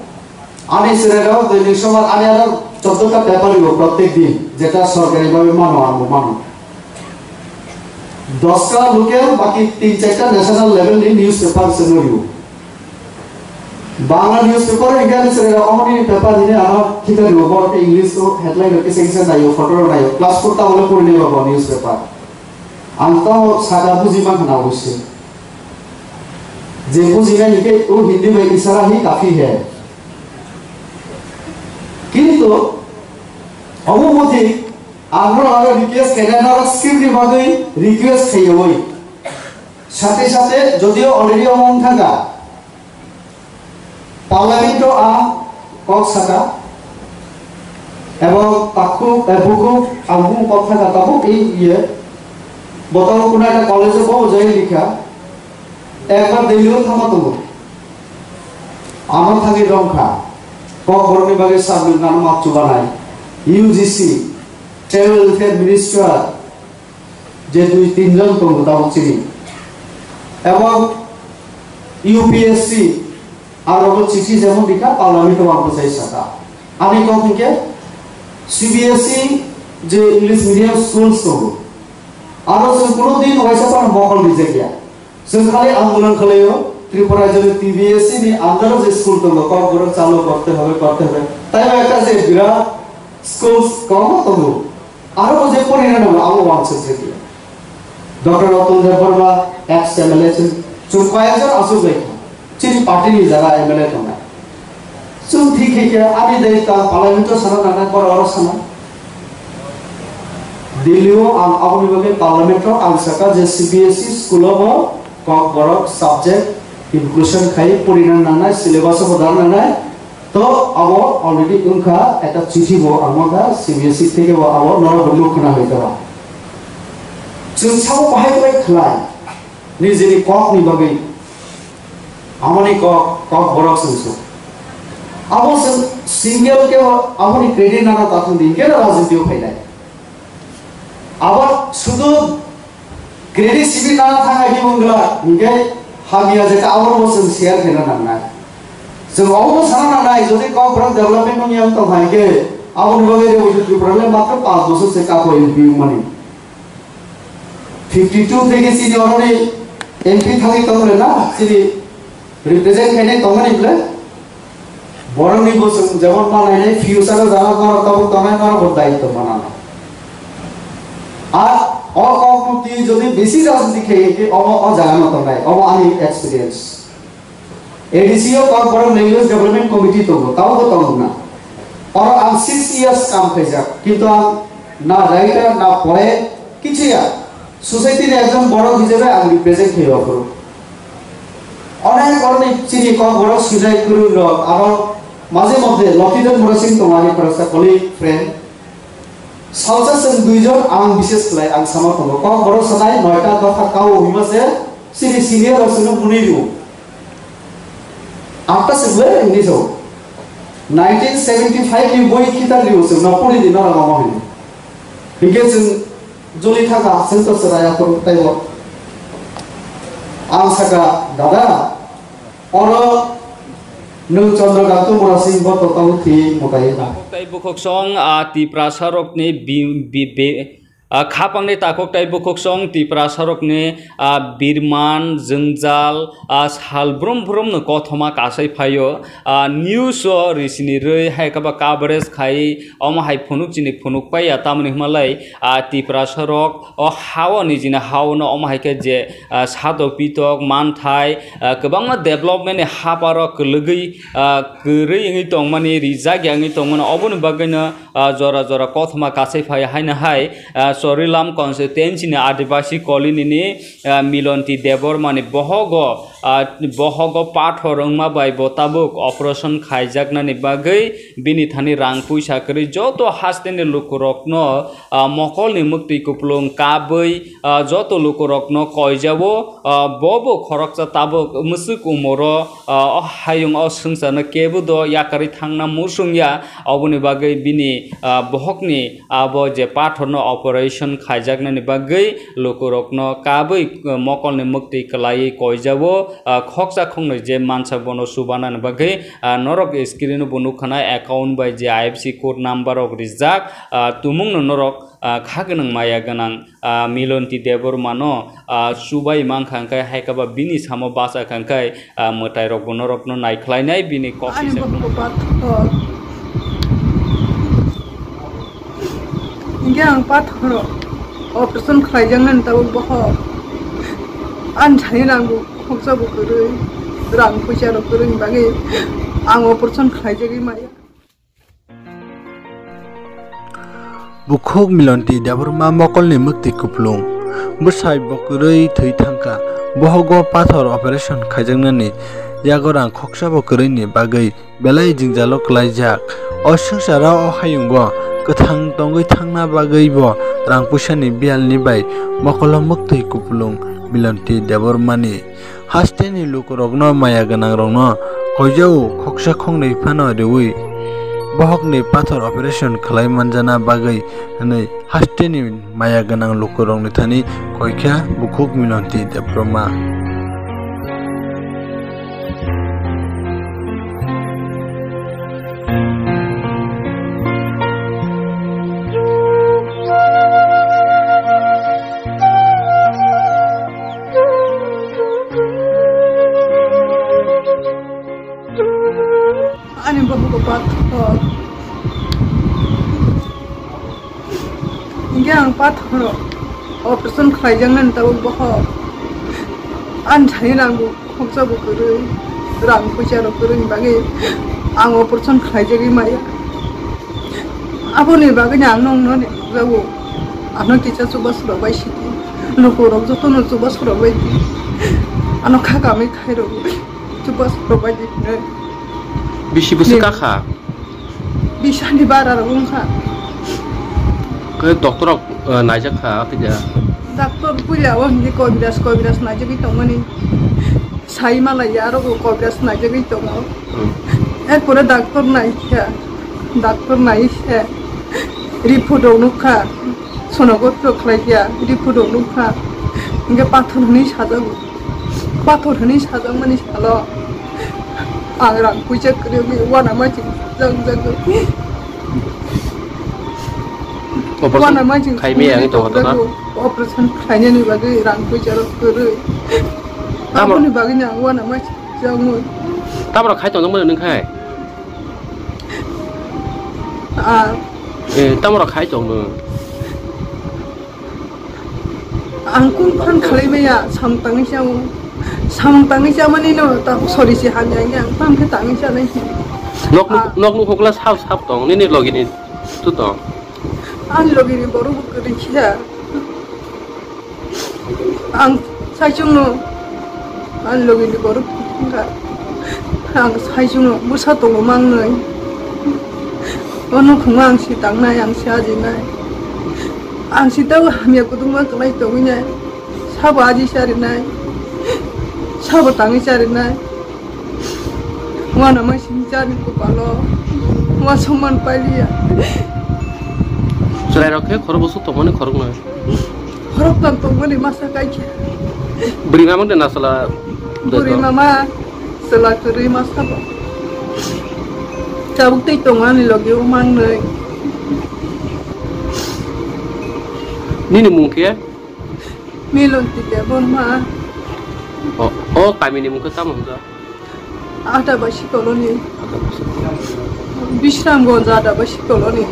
Ani chwrairok Dainik Samaj ani aro choddo ta paper rwo prottek din, jeta sorkari bhabe mano, ang bo mano. Dosta local, baki tin charta national level ni newspaper se no rwo. Bangla newspaper hingke ani chwrairok omoni paper hini ano thikar rwo, borok khe English o headline rok kisa kisa naio, photo rok naio, class four ta bole pori nai bo newspaper. Ang to saka buji mankha na obosoi. Je bujinai hingke o Hindi bai isara hi kafi hai. Kintu omo modi ang no aro request khainai, aro script ni bagwi request khaiwi. Sate sate jodio already omo wng thangkha, Parliament o ang kok saka, ebong takhuk, eh, bukhuk ang bung kok saka tabuk i iye. Botol kunai na college o bo jai likha. Ekbar Delhi o thangma tongo. Ano thangwi romkha. Kokborokni bagwi samung ano map chubanai. U G C, Tribal Welfare Minister, je dui tin jon tongo tabuk chini. Ebong U P S C, aro bo chithi jemon dikha, Parliament o ang bwchai saka. Ani kok hinkhe C B S E je English medium schools tongo. Aro chwng kuno din waisa phano mokol rijak ya. Chwng khali andolan khlaio, Tripura rajyoni T B S C ni under o je school tongo, kokborok chalo korte hobe, korte hobe. Tai ba ekta je birat schools kwbangma tongo. Aro bo je porina nango, abo wansuk je dia. Doctor Ratan Debbarma, ex M L A chwng, chwng kaya jon asuk lai. Chini party ni jaga M L A tongnai. Chwng thik khe khe ani dai ta Parliament o sana nangnai, borok oro sana. Delhi o ang aboni bagwi Parliament o ang saka je C B S E school o bo kokborok subject inclusion khai porina nangnai, syllabus o bo dar nangnai. To abo already wngkha, ekta chithi bo ang mankha C B S E theke bo abo norok bo nuk khna hoi taba. Chwng sabo bahai bai khlai. Nijini kokni bagwi, amoni kok, kokborok chwng su. Abo chwng single khe aboni credit nana tathung di, hingke rajniti o phainai. Abo sudu credit sibi nana thang agi mungla, hingke hamya jeta abo bo chwng share khaina nangnai. Chwng abo bo sana nangnai, jodi kokborok development wngya wng tong hai khe, aboni bagwi Reboti Tripura le matro panch bochor se kapo M P wngmani. Fifty two theke chini oroni M P thangwi tongmani na, chini represent khainai tongmani ble. Borokni bo chwng jemon ma nainai, future o jara norok tabuk tongnai, norok bo daitw mananai. Ar o kokno twi jodi besi rajniti khe, khe omo o jaga no tongnai, omo ani experience. A D C o Kokborok Language Development Committee tongo, tabo bo tongo na. Oro ang six years kam khaijak, kintu ang na writer, na poet, kichu ya. Society ni ekjon borok hisabe ang represent khaio aphuru. Onek oroni chini Kokborok swijai kwrwng rok, aro maje moddhe Lokhidan Murasing tongo ani fwrwngsa colleague, friend. Salsa chwng duijon ang bises khlai ang sama tongo. Kokborok sanai noita dopha kao hima se chini senior rok chwngno mwnwi rwo. Atta se ble hini so. Nineteen seventy five ni boi khitan rwo chwngno puri di norok omo hini. Hingke chwng joli thaka chwng to chwrai aphuru taibo. Ang saka, dada, oro nwng Chandrakanta Murasing bo to tamo thwi mwtai na. Takhuk tei bukhuksong, a, Tiprasarokni bi-, bi-, bi-, a, khapangni takhuk tei bukhuksong Tiprasarokni, a, birman, jwngjal, a, sal brum brumno kothoma kasai phaio. A, news o risini rwi hai khe ba coverage khai omo hai phunuk chini phunuk paiya, tamoni hwnmalai, a, Tiprasarok o ha-o nijini ha-o no omo hai khe je, ah, satok pitok manthai, ah, kwbangma development ni haparo kwlwgwi, ah, kwrwi wngwi tongmani, rijak ya wngwi tongmani, oboni bagwino, ah, jora jora kothoma kasai phai haino hai, ah, Chorilam constituency ni Adibasi colony ni, ah, Milonti Debbarma ni bohogo, ah, bohogo pathor wngma bai bo tabuk operation khaijaknani bagwi bini thani rang puisa kwrwi joto hasteni lukurokno, ah, mokolni mwktwi kupulung kabwi, ah, joto lukurokno koijao, ah, bobo khoroksa tabuk mwswk umoro, ah, o hayung o swngcharno kebo do yakarwi thangna muchung ya, oboni bagwi bini, ah, bohokni abo je pathorno operation khaijaknani bagwi lukurokno kabwi, ah, mokolni mwktwi kwlaiwi koijao, ah, khoksa khoknwi je mansa bono chubanani bagwi, ah, norok screen o bo nukha na account bai je I F S C code number rok rijak, ah, tumungno norok, ah, kha gwnang maya gwnang, ah, Milonti Debbarma no, ah, chubai mankha hwnkhe hai khe ba bini samo bachakha hwnkhe, ah, mwtai rok bo norok no naikhlainai bini kok Ani sijak. Bokol pathor. Hingke ang pathor operation khlaijaknani tabuk bohok. Ani thani rang bo khoksa bo kwrwi, rang puisa rok kwrwini bagwi ang operation khlaijagwi maya. Bukhuk Milonti Debbarma mokolni mwktwi kupulung. Bwsai bo kwrwi thwi thangkha. Bohogo pathor operation khaijaknani yago rang khoksa bo kwrwini bagwi belai jwngjalo kwlaijak. O swngcharo o hayungo kwthang tongwi thangna bagwi bo rang puisani biyalni bai mokolo mwktwi kupulung Milonti Debbarmani. Hasteni lukurokno maya gwnangrokno koijao khoksa khoknwi phano rwui bohokni pathor operation khlai manjana bagwi hwnwi hasteni maya gwnang lukurokni thani koikha Bukhuk Milonti Debbarma. Ani bohok pathor. Hingke ang pathor operation khlaijaknani tabuk bohok. Ani thani rang bo khoksa bo kwrwi, rang puisa rok kwrwini bagwi ang operation khlaijagwi maya. Aboni bagwino ang nongno jago. Ano kisa chubachu rok bai sidi. Lukurok jotono chubachu rok bai di. Ano kha kamwi khairok chubachu rok bai di. Bisi bwswk kakha? Bisani bara rok wngkha. Khe doctor rok, eh, naijak kha, khe ja? Doctor puila o hwnwi Kobiraj, Kobiraj naijagwi tongmani. Sai malaiya, aro bo Kobiraj naijagwi tongo. Hmm. Erpore doctor naikha, doctor naikhe report rok nukha, sonography rok khlaikha, report rok nukha, hingke pathor hwnwi sajago. Pathor hwnwi sajakmani salo ang rang puisa kwrwi wngwi uanama chwng jang jagwi. Operation uanama chwng khaimaya wngwi tongo, tongjago. Operation khlainani bagwi rang puisa rok kwrwi. Tamo- Aboni bagwino ang uanama chwng jagwi. Tamoro khai tongjakmani nwng khai? Ah. Eh, tamoro khai tong nwng? Ang kung phan khalai maya, samung tangwi chao. Samung tangwi chamani no, ta sorry si hamya ang, ang tam khe tangwi chanai. Nok nuk, ah, nok nuk hokla sap sap tong, nini logi ni tu tong. Ani logi ni borok bo kwrwi khe. Ang saichung no, ani logi ni borok wngkha. Ang saichung no, bwsa tongo mangnwi. O nukhungo ang si tangnai, ang si ajinai. Ang si tabo hamya kudukma kwlai tongwi nai. Sabo aji charinai, sabo tangwi charinai. Uanama sini chani kopalo, uansukmani pailiya. Chwrairok khe khorok bwswk tongmani khoroknwi. Khoroktham tongmani masa kaikha. Bwrwi mamang de nasala. Bwrwi mama chwla kwrwi masa bo. Tabuk tei tongo ani logi o mangnwi. Nini mung khe? Milonti Debbarma. O, o kamini mung khe tamo hwnjak? Adabasi colony. Bisramganj Adabasi colony.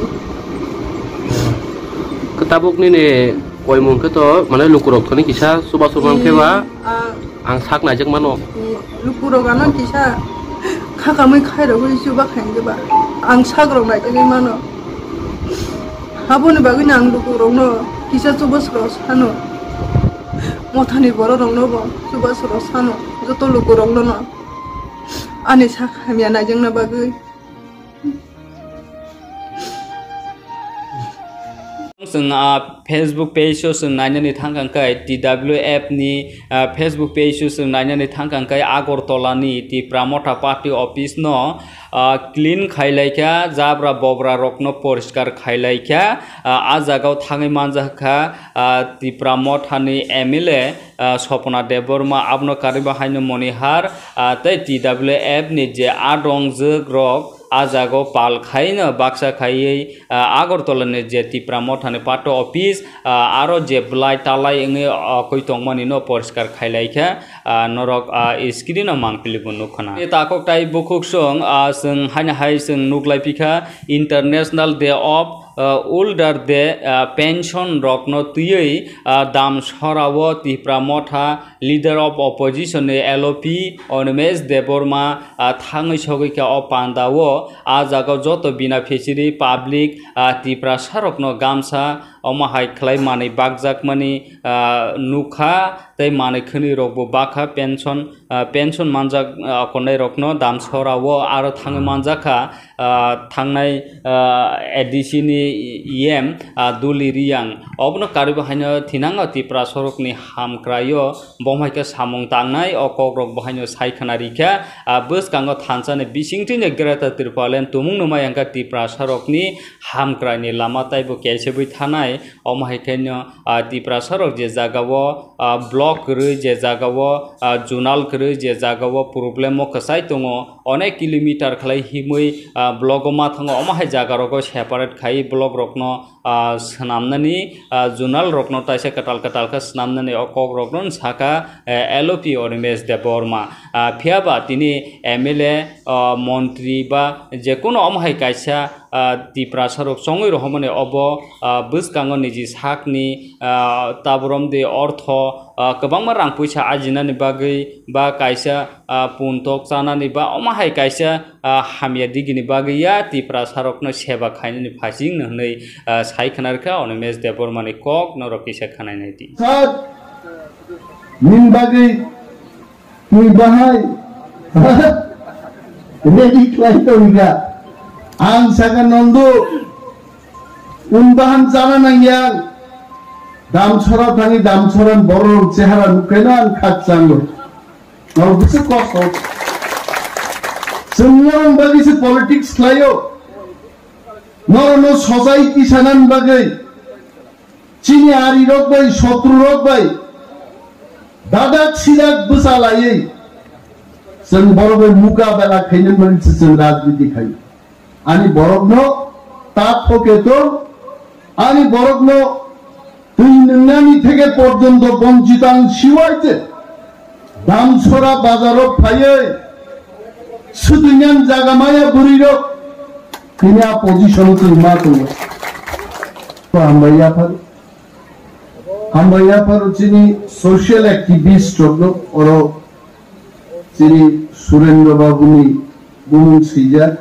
Khe tabuk nini koimung khe to, mane, lukurok thani kisa chubachu man khe ba, ah, ang sak naijak mano. Lukurok ano kisa kha kamwi khairogwi chuba khainai ba. Ang sakrok naijagwi mano. Aboni bagwino ang lukurokno Kisa chubachu rw sano. Mothani bororokno bo chubachu rw sano. Joto lukurokno no ani sak hamya naijakna bagwi. Chwng, ah, Facebook page o chwng nainani thangkha khe T W F ni, ah, Facebook page o chwng nainani thangkha khe Agartala ni Tipra Motha Party office no, ah, clean khailaikha, jabra bobra rokno poriskar khailaikha, ah, ah jagao thangwi manjakha, ah, Tipra Motha ni M L A, ah, Sopona Debbarma, abono karwi bahaino Monihar, ah, tei T W F ni je adongjwk rok ah jagao pal khaino baksa khaiwi, ah, Agartala ni je Tipra Motha ni party office, ah, aro je bwlai talai wngwi, ah, koi tongmani no poriskar khailaikha, ah, norok, ah, screen o mangpili bo nukha na. Tei takhuk tai bukhuk song, ah, chwng haino hai chwng nuklai pikha International Day of, ah, Older Day, ah, pension rokno twiwi, ah, Damsora o Tipra Motha Leader of Opposition ni L O P Animesh Debbarma, ah, thangwi sogwi kha o panda o. Ah jagao joto bina phesiri public, ah, Tiprasa rokno gamsa omo hai khlai manwi bakjakmani, ah, nukha tei manwi khwnwi rokbo bakha pension, ah, pension manjak, ah, konai rokno Damsora o aro thangwi manjakha. Ah, thangnai, ah, A D C ni E M, ah, Duli Riang obono karwi bo haino thinango Tiprasa rokni hamkraio, bo hai khe samung tangnai o kok rok bo haino sai khna rikha. Ah, bwskango thansa ni bisingtwi ni Greater Tipraland tumung numa yangkha Tiprasa rokni hamkrai ni lama taibo kelsebwi thanai. Omo hai khe no, ah, Tiprasa rok je jaga o, ah, block kwrwi je jaga o, ah, zonal kwrwi je jaga o problem o kwchai tongo, onek kilometer khlai himwi, ah, block o ma thango, omo hai jaga rogo separate khai block rokno, ah, swnamnani, ah, zonal rokno taisa kwtal kwtal khe swnamnani o kok rokno sakha, eh, L O P Animesh Debbarma. Ah, phiya ba tini M L A, ah, montri ba jekunu omo hai kaisa, ah, Tiprasa rok chongwi rohormani obo, ah, bwskango niji sakni, ah, tabrom de ortho, ah, kwbangma rang puisa ajinani bagwi ba kaisa, ah, puntok chanani ba omo hai kaisa, ah, hamya digini bagwi ya Tiprasa rokno seba khainani phasing no hwnwi, ah, sai khna rwkha Animesh Debbarma ni kok norok kisa khnainai di. Sir, nini bagwi twi bahai ready khlai tongkha. Ang saka nondu, un bahan chana nangya. Damsora thani Damsora borok chehara nukhaino ang khakchango. Nor bisi kosto. Chwng norok bagwi se politics khlaio. Norokno society sanan bagwi. Chini ari rok bai, sotru rok bai. Dadak sidak bwsa laiwi. Chwng borok bai mukabela khaina mani se chwng rajniti khai. Ani borokno ta thoke to, ani borokno twi nwngnani theke porjonto bonchito ang siwai je. Damsora bazaro phaiwi, suduinyan jaga maya bwrwirok, tini a position o twi ma tongo. Hambai yaphar, hambai yaphar chini social activist rokno oro chini Surendra Babu ni bumung swijak.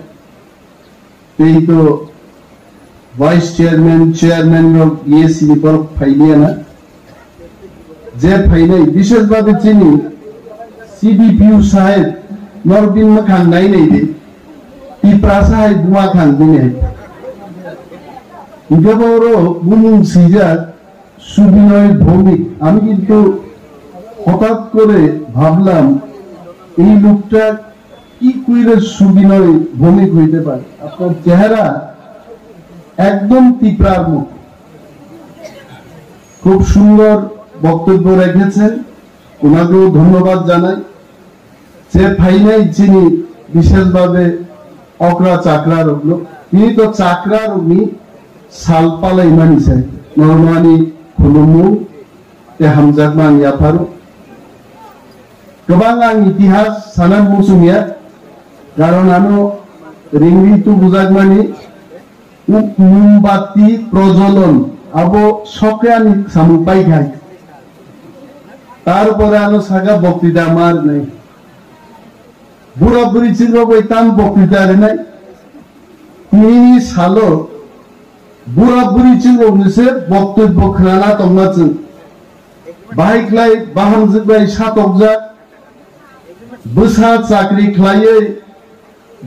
Tei to vice chairman, chairman rok E A C ni borok phailiya na. Je phainai, bishes babe chini C D P O saheb, norok bini mwkhang nai nai de. Tiprasa hai buma khang bini hai. Hinkhe bo oro bumung swijak, Subinay ভৌমিক। আমি কিন্তু হঠাৎ করে ভাবলাম, এই লোকটা কি করে সুবিনয় ভৌমিক হইতে পারে? আপনার চেহারা একদম তিপ্রার মতো। খুব সুন্দর বক্তব্য রেখেছেন, ওনাকেও ধন্যবাদ জানাই। Je phainai chini bisheshbhabe okra chakra rokno, tini to chakra rokni sal palaimani sai, normani khulumung tei hamjakma ang yapharo. Kwbang ang itihas sana muchungya, karon ano ringri tu bujakmani, u-, mombati projolon, abo sokhe ani samung paikhai. Tarpore ano saka boktita mar nai. Bura buri chikro bai tam boktita rinai. Tini salo Bura buri chwng rokni se boktobbo khwnana tongma chwng. Bahai khlai bahamjwk bai satokjak. Bwsa chakri khlaiwi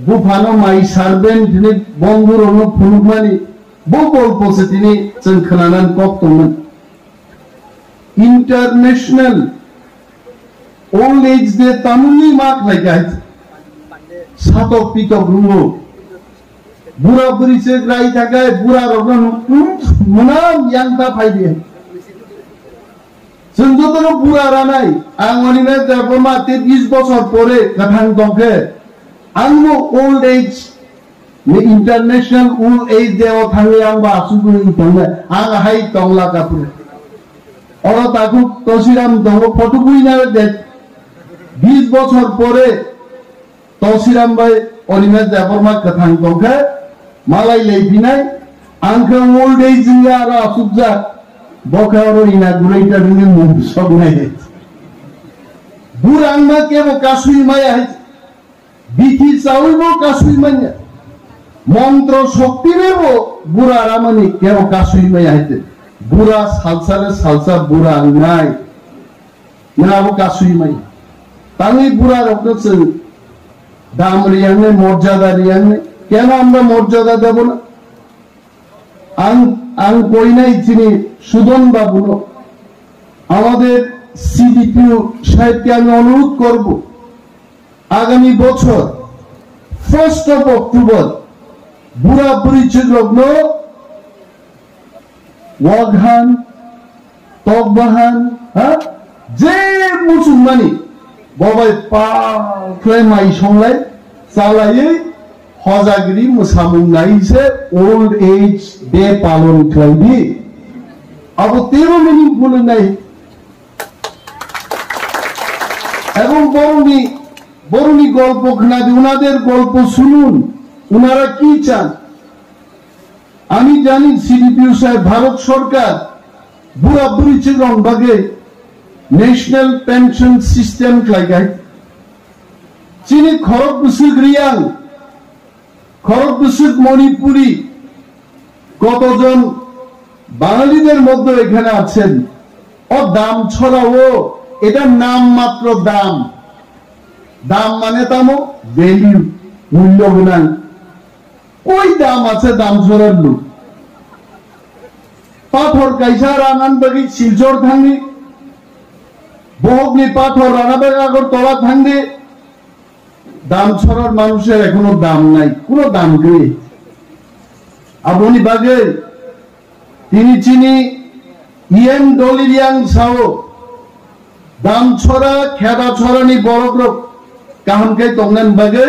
buphano mai servant hinwi bondhurokno phunukmani bo golpo se tini chwng khwnanani kok tongmani. International Old Age Day tamoni ma khlai kha? Satok pitok rwngo. Bura buri se rai thakai bura rokno mwnam yang ta phai di. Chwng jotono bura ranai, ang Animesh Debbarma tebis bosor pore kwthang tongkhe, angbo old age ni International Old Age Day o thangwi angbo asugwi tongnai, ang hai tongla kapre. Oro takhuk Tosiram tongo, photo bui na de, bis bosor pore Tosiram bai Animesh Debbarma kwthang tongkhe malai leiphinai, ang khe old age wngya aro asukjak, bo khe oro inaugurator wngwi mung soknai. Burangma kebo kasui maya hai, bithi chawi bo kasui manya, montro shokti bai bo bura ramani kebo kasui maya hai, bura salsa le salsa bura wngnai. Nwng abo kasui mai. Tangwi bura rokno chwng dam riyangnai, morjada riyangnai. Keno amra morjada debo na? Ang, ang koinai chini Sudon babuno, আমাদের সিডিপিও সাহেবকে আমি অনুরোধ করব, আগামী বছর first of October বুড়া বুড়ি চুকরকনো Waghan, tokbahan, ha? Je muchungmani, bobai pal khlai mai songlai, chalaiwi, hojagri mwsamung nai se Old Age Day palon khlai di. Abo tebo meaningful nai. Ebong borokni, borokni golpo khna di, unader golpo sunun, unara ki chan? আমি জানি সিডিপিও সাহেব ভারত সরকার বুড়া বুড়ি চিকন বাগে national pension system খাইগাই। চিনি খরক বসুক রিয়াং, খরক বসুক মণিপুরি, কতজন বাঙালিদের মধ্যে এখানে আছেন। ও দাম ছড়াও, এটা নাম মাত্র দাম। দাম মানে তামো ভ্যালু, মূল্য গুণাং। Koi dam ase dam sorar lu. Pathor kaisa ranan bagwi Silchar thangdi. Bohokni pathor rana bagwi Agartala thangdi. Dam sorar manusher ekhono dam nai, kuno dam gwi. Aboni bagwi Tini chini yen doli riang sao, dam chora, kheda chora ni borok rok kaham khe tongna bagwi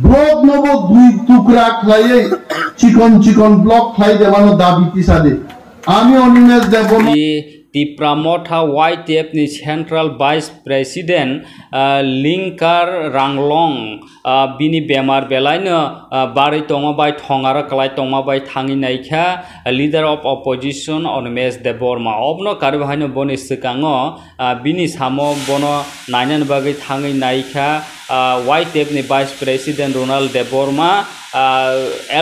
block no bo dui tukra khlaiwi chikon chikon block khlai debano dabi tisadi. Ami Animesh Debbarma. Tipra Motha Y T F ni Central Vice President, ah, Lingkar Ranglong, ah, bini bemar belaino, ah, barwi tongma bai thongaro kwlai tongma bai thangwi naikha, ah, Leader of Opposition Animesh Debbarma. Obwno karwi haino boni swkango, ah, bini samo bono nainani bagwi thangwi naikha, ah, Y T F ni Vice President Ronald Debbarma, ah,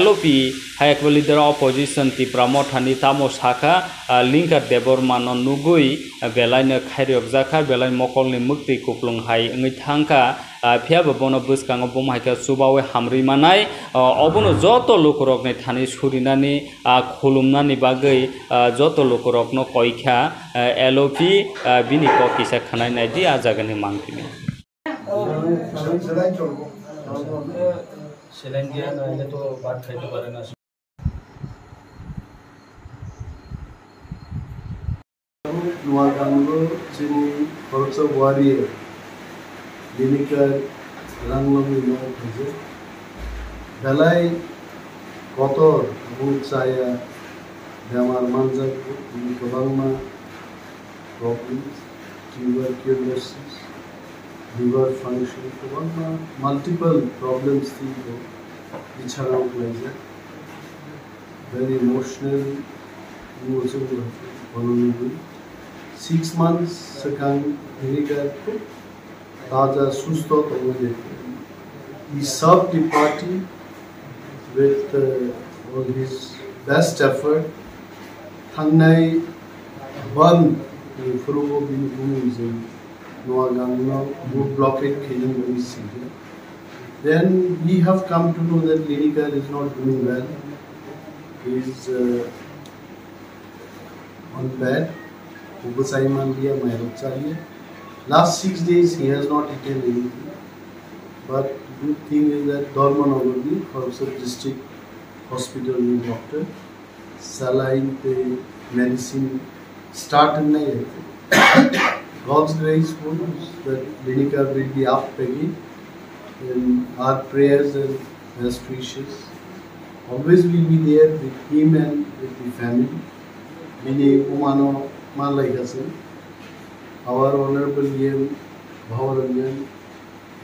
L O P hai ekbo Leader of Opposition Tipra Mothani tamo sakha, ah, Lingkar Debbarma no nugwi, ah, belai no khairiyokjakha, belai mokolni mwktwi kuplung hai wngwi thangkha, ah, phiya bo bono bwskango bum hai khe chubawi hamrwi manai, ah, obono joto lukurokni thani surinani, ah, khulumnani bagwi, ah, joto lukurokno koikha, ah, L O P, ah, bini kok kisa khwnai naidi ah jagani mangpili. Saline দেওয়া না হলে তো ভাত খাইতে পারে না। Noagango chini khoroksa warrior Dinikar Ranglongni nok khaijak. Belai kotor aboni chaya bemar manjak, bini kwbangma problems, tuberculosis, liver function, kwbangma multiple problems twibo bichara wnglaijak. Very emotional, emotional, six months swkang America khub taja susto tongwi. He served the party with, uh, all his Best effort. Thangnai bal ni phuru bo bini bumung jeng Noagang no road blockade khainani bagwi sijak. Then we have come to know that Lineker is not doing well. He is uh, on bed. Bo bwchai manliya, mairok chaliya. Last six days he has not eaten anything. But good thing is that Dharmanagar ni Hormsor district hospital ni doctor saline tei medicine start wngnai hai. God's grace bonus that Lineker will be up again and our prayers and best wishes always will be there with him and with the family. Bini bumano manlaikha se. Our honorable E M Bhawaranjan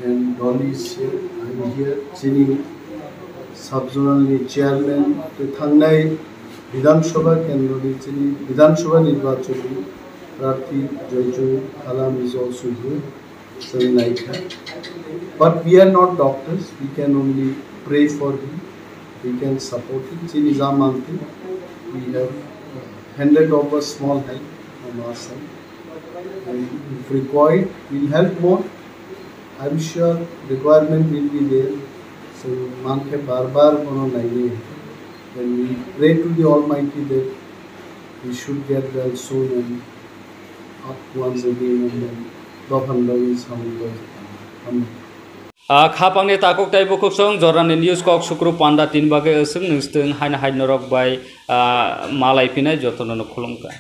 and Dolly is here. I am here. Chini sub-zonal ni chairman, tei thangnai Bidhan Sabha kendro ni chini Bidhan Sabha nirbachon ni prarthi Joychung Halam is also here. Chwng naikha. But we are not doctors. We can only pray for him. We can support him. Chini ja mantwi, we have handed over small help from our side. And if required, we'll help more. I'm sure requirement will be there. So, mankhe bar bar bono nainai. And we pray to the Almighty that we should get well soon and up once again and then dophani bagwi samung bagwi. Amen. Ah, khapangni takuk tei bukhuk song jorani news kok sukru panda tin bagwi aswk nungstwng haino hai norok bai, ah, malai phinai jotono no khulumkha.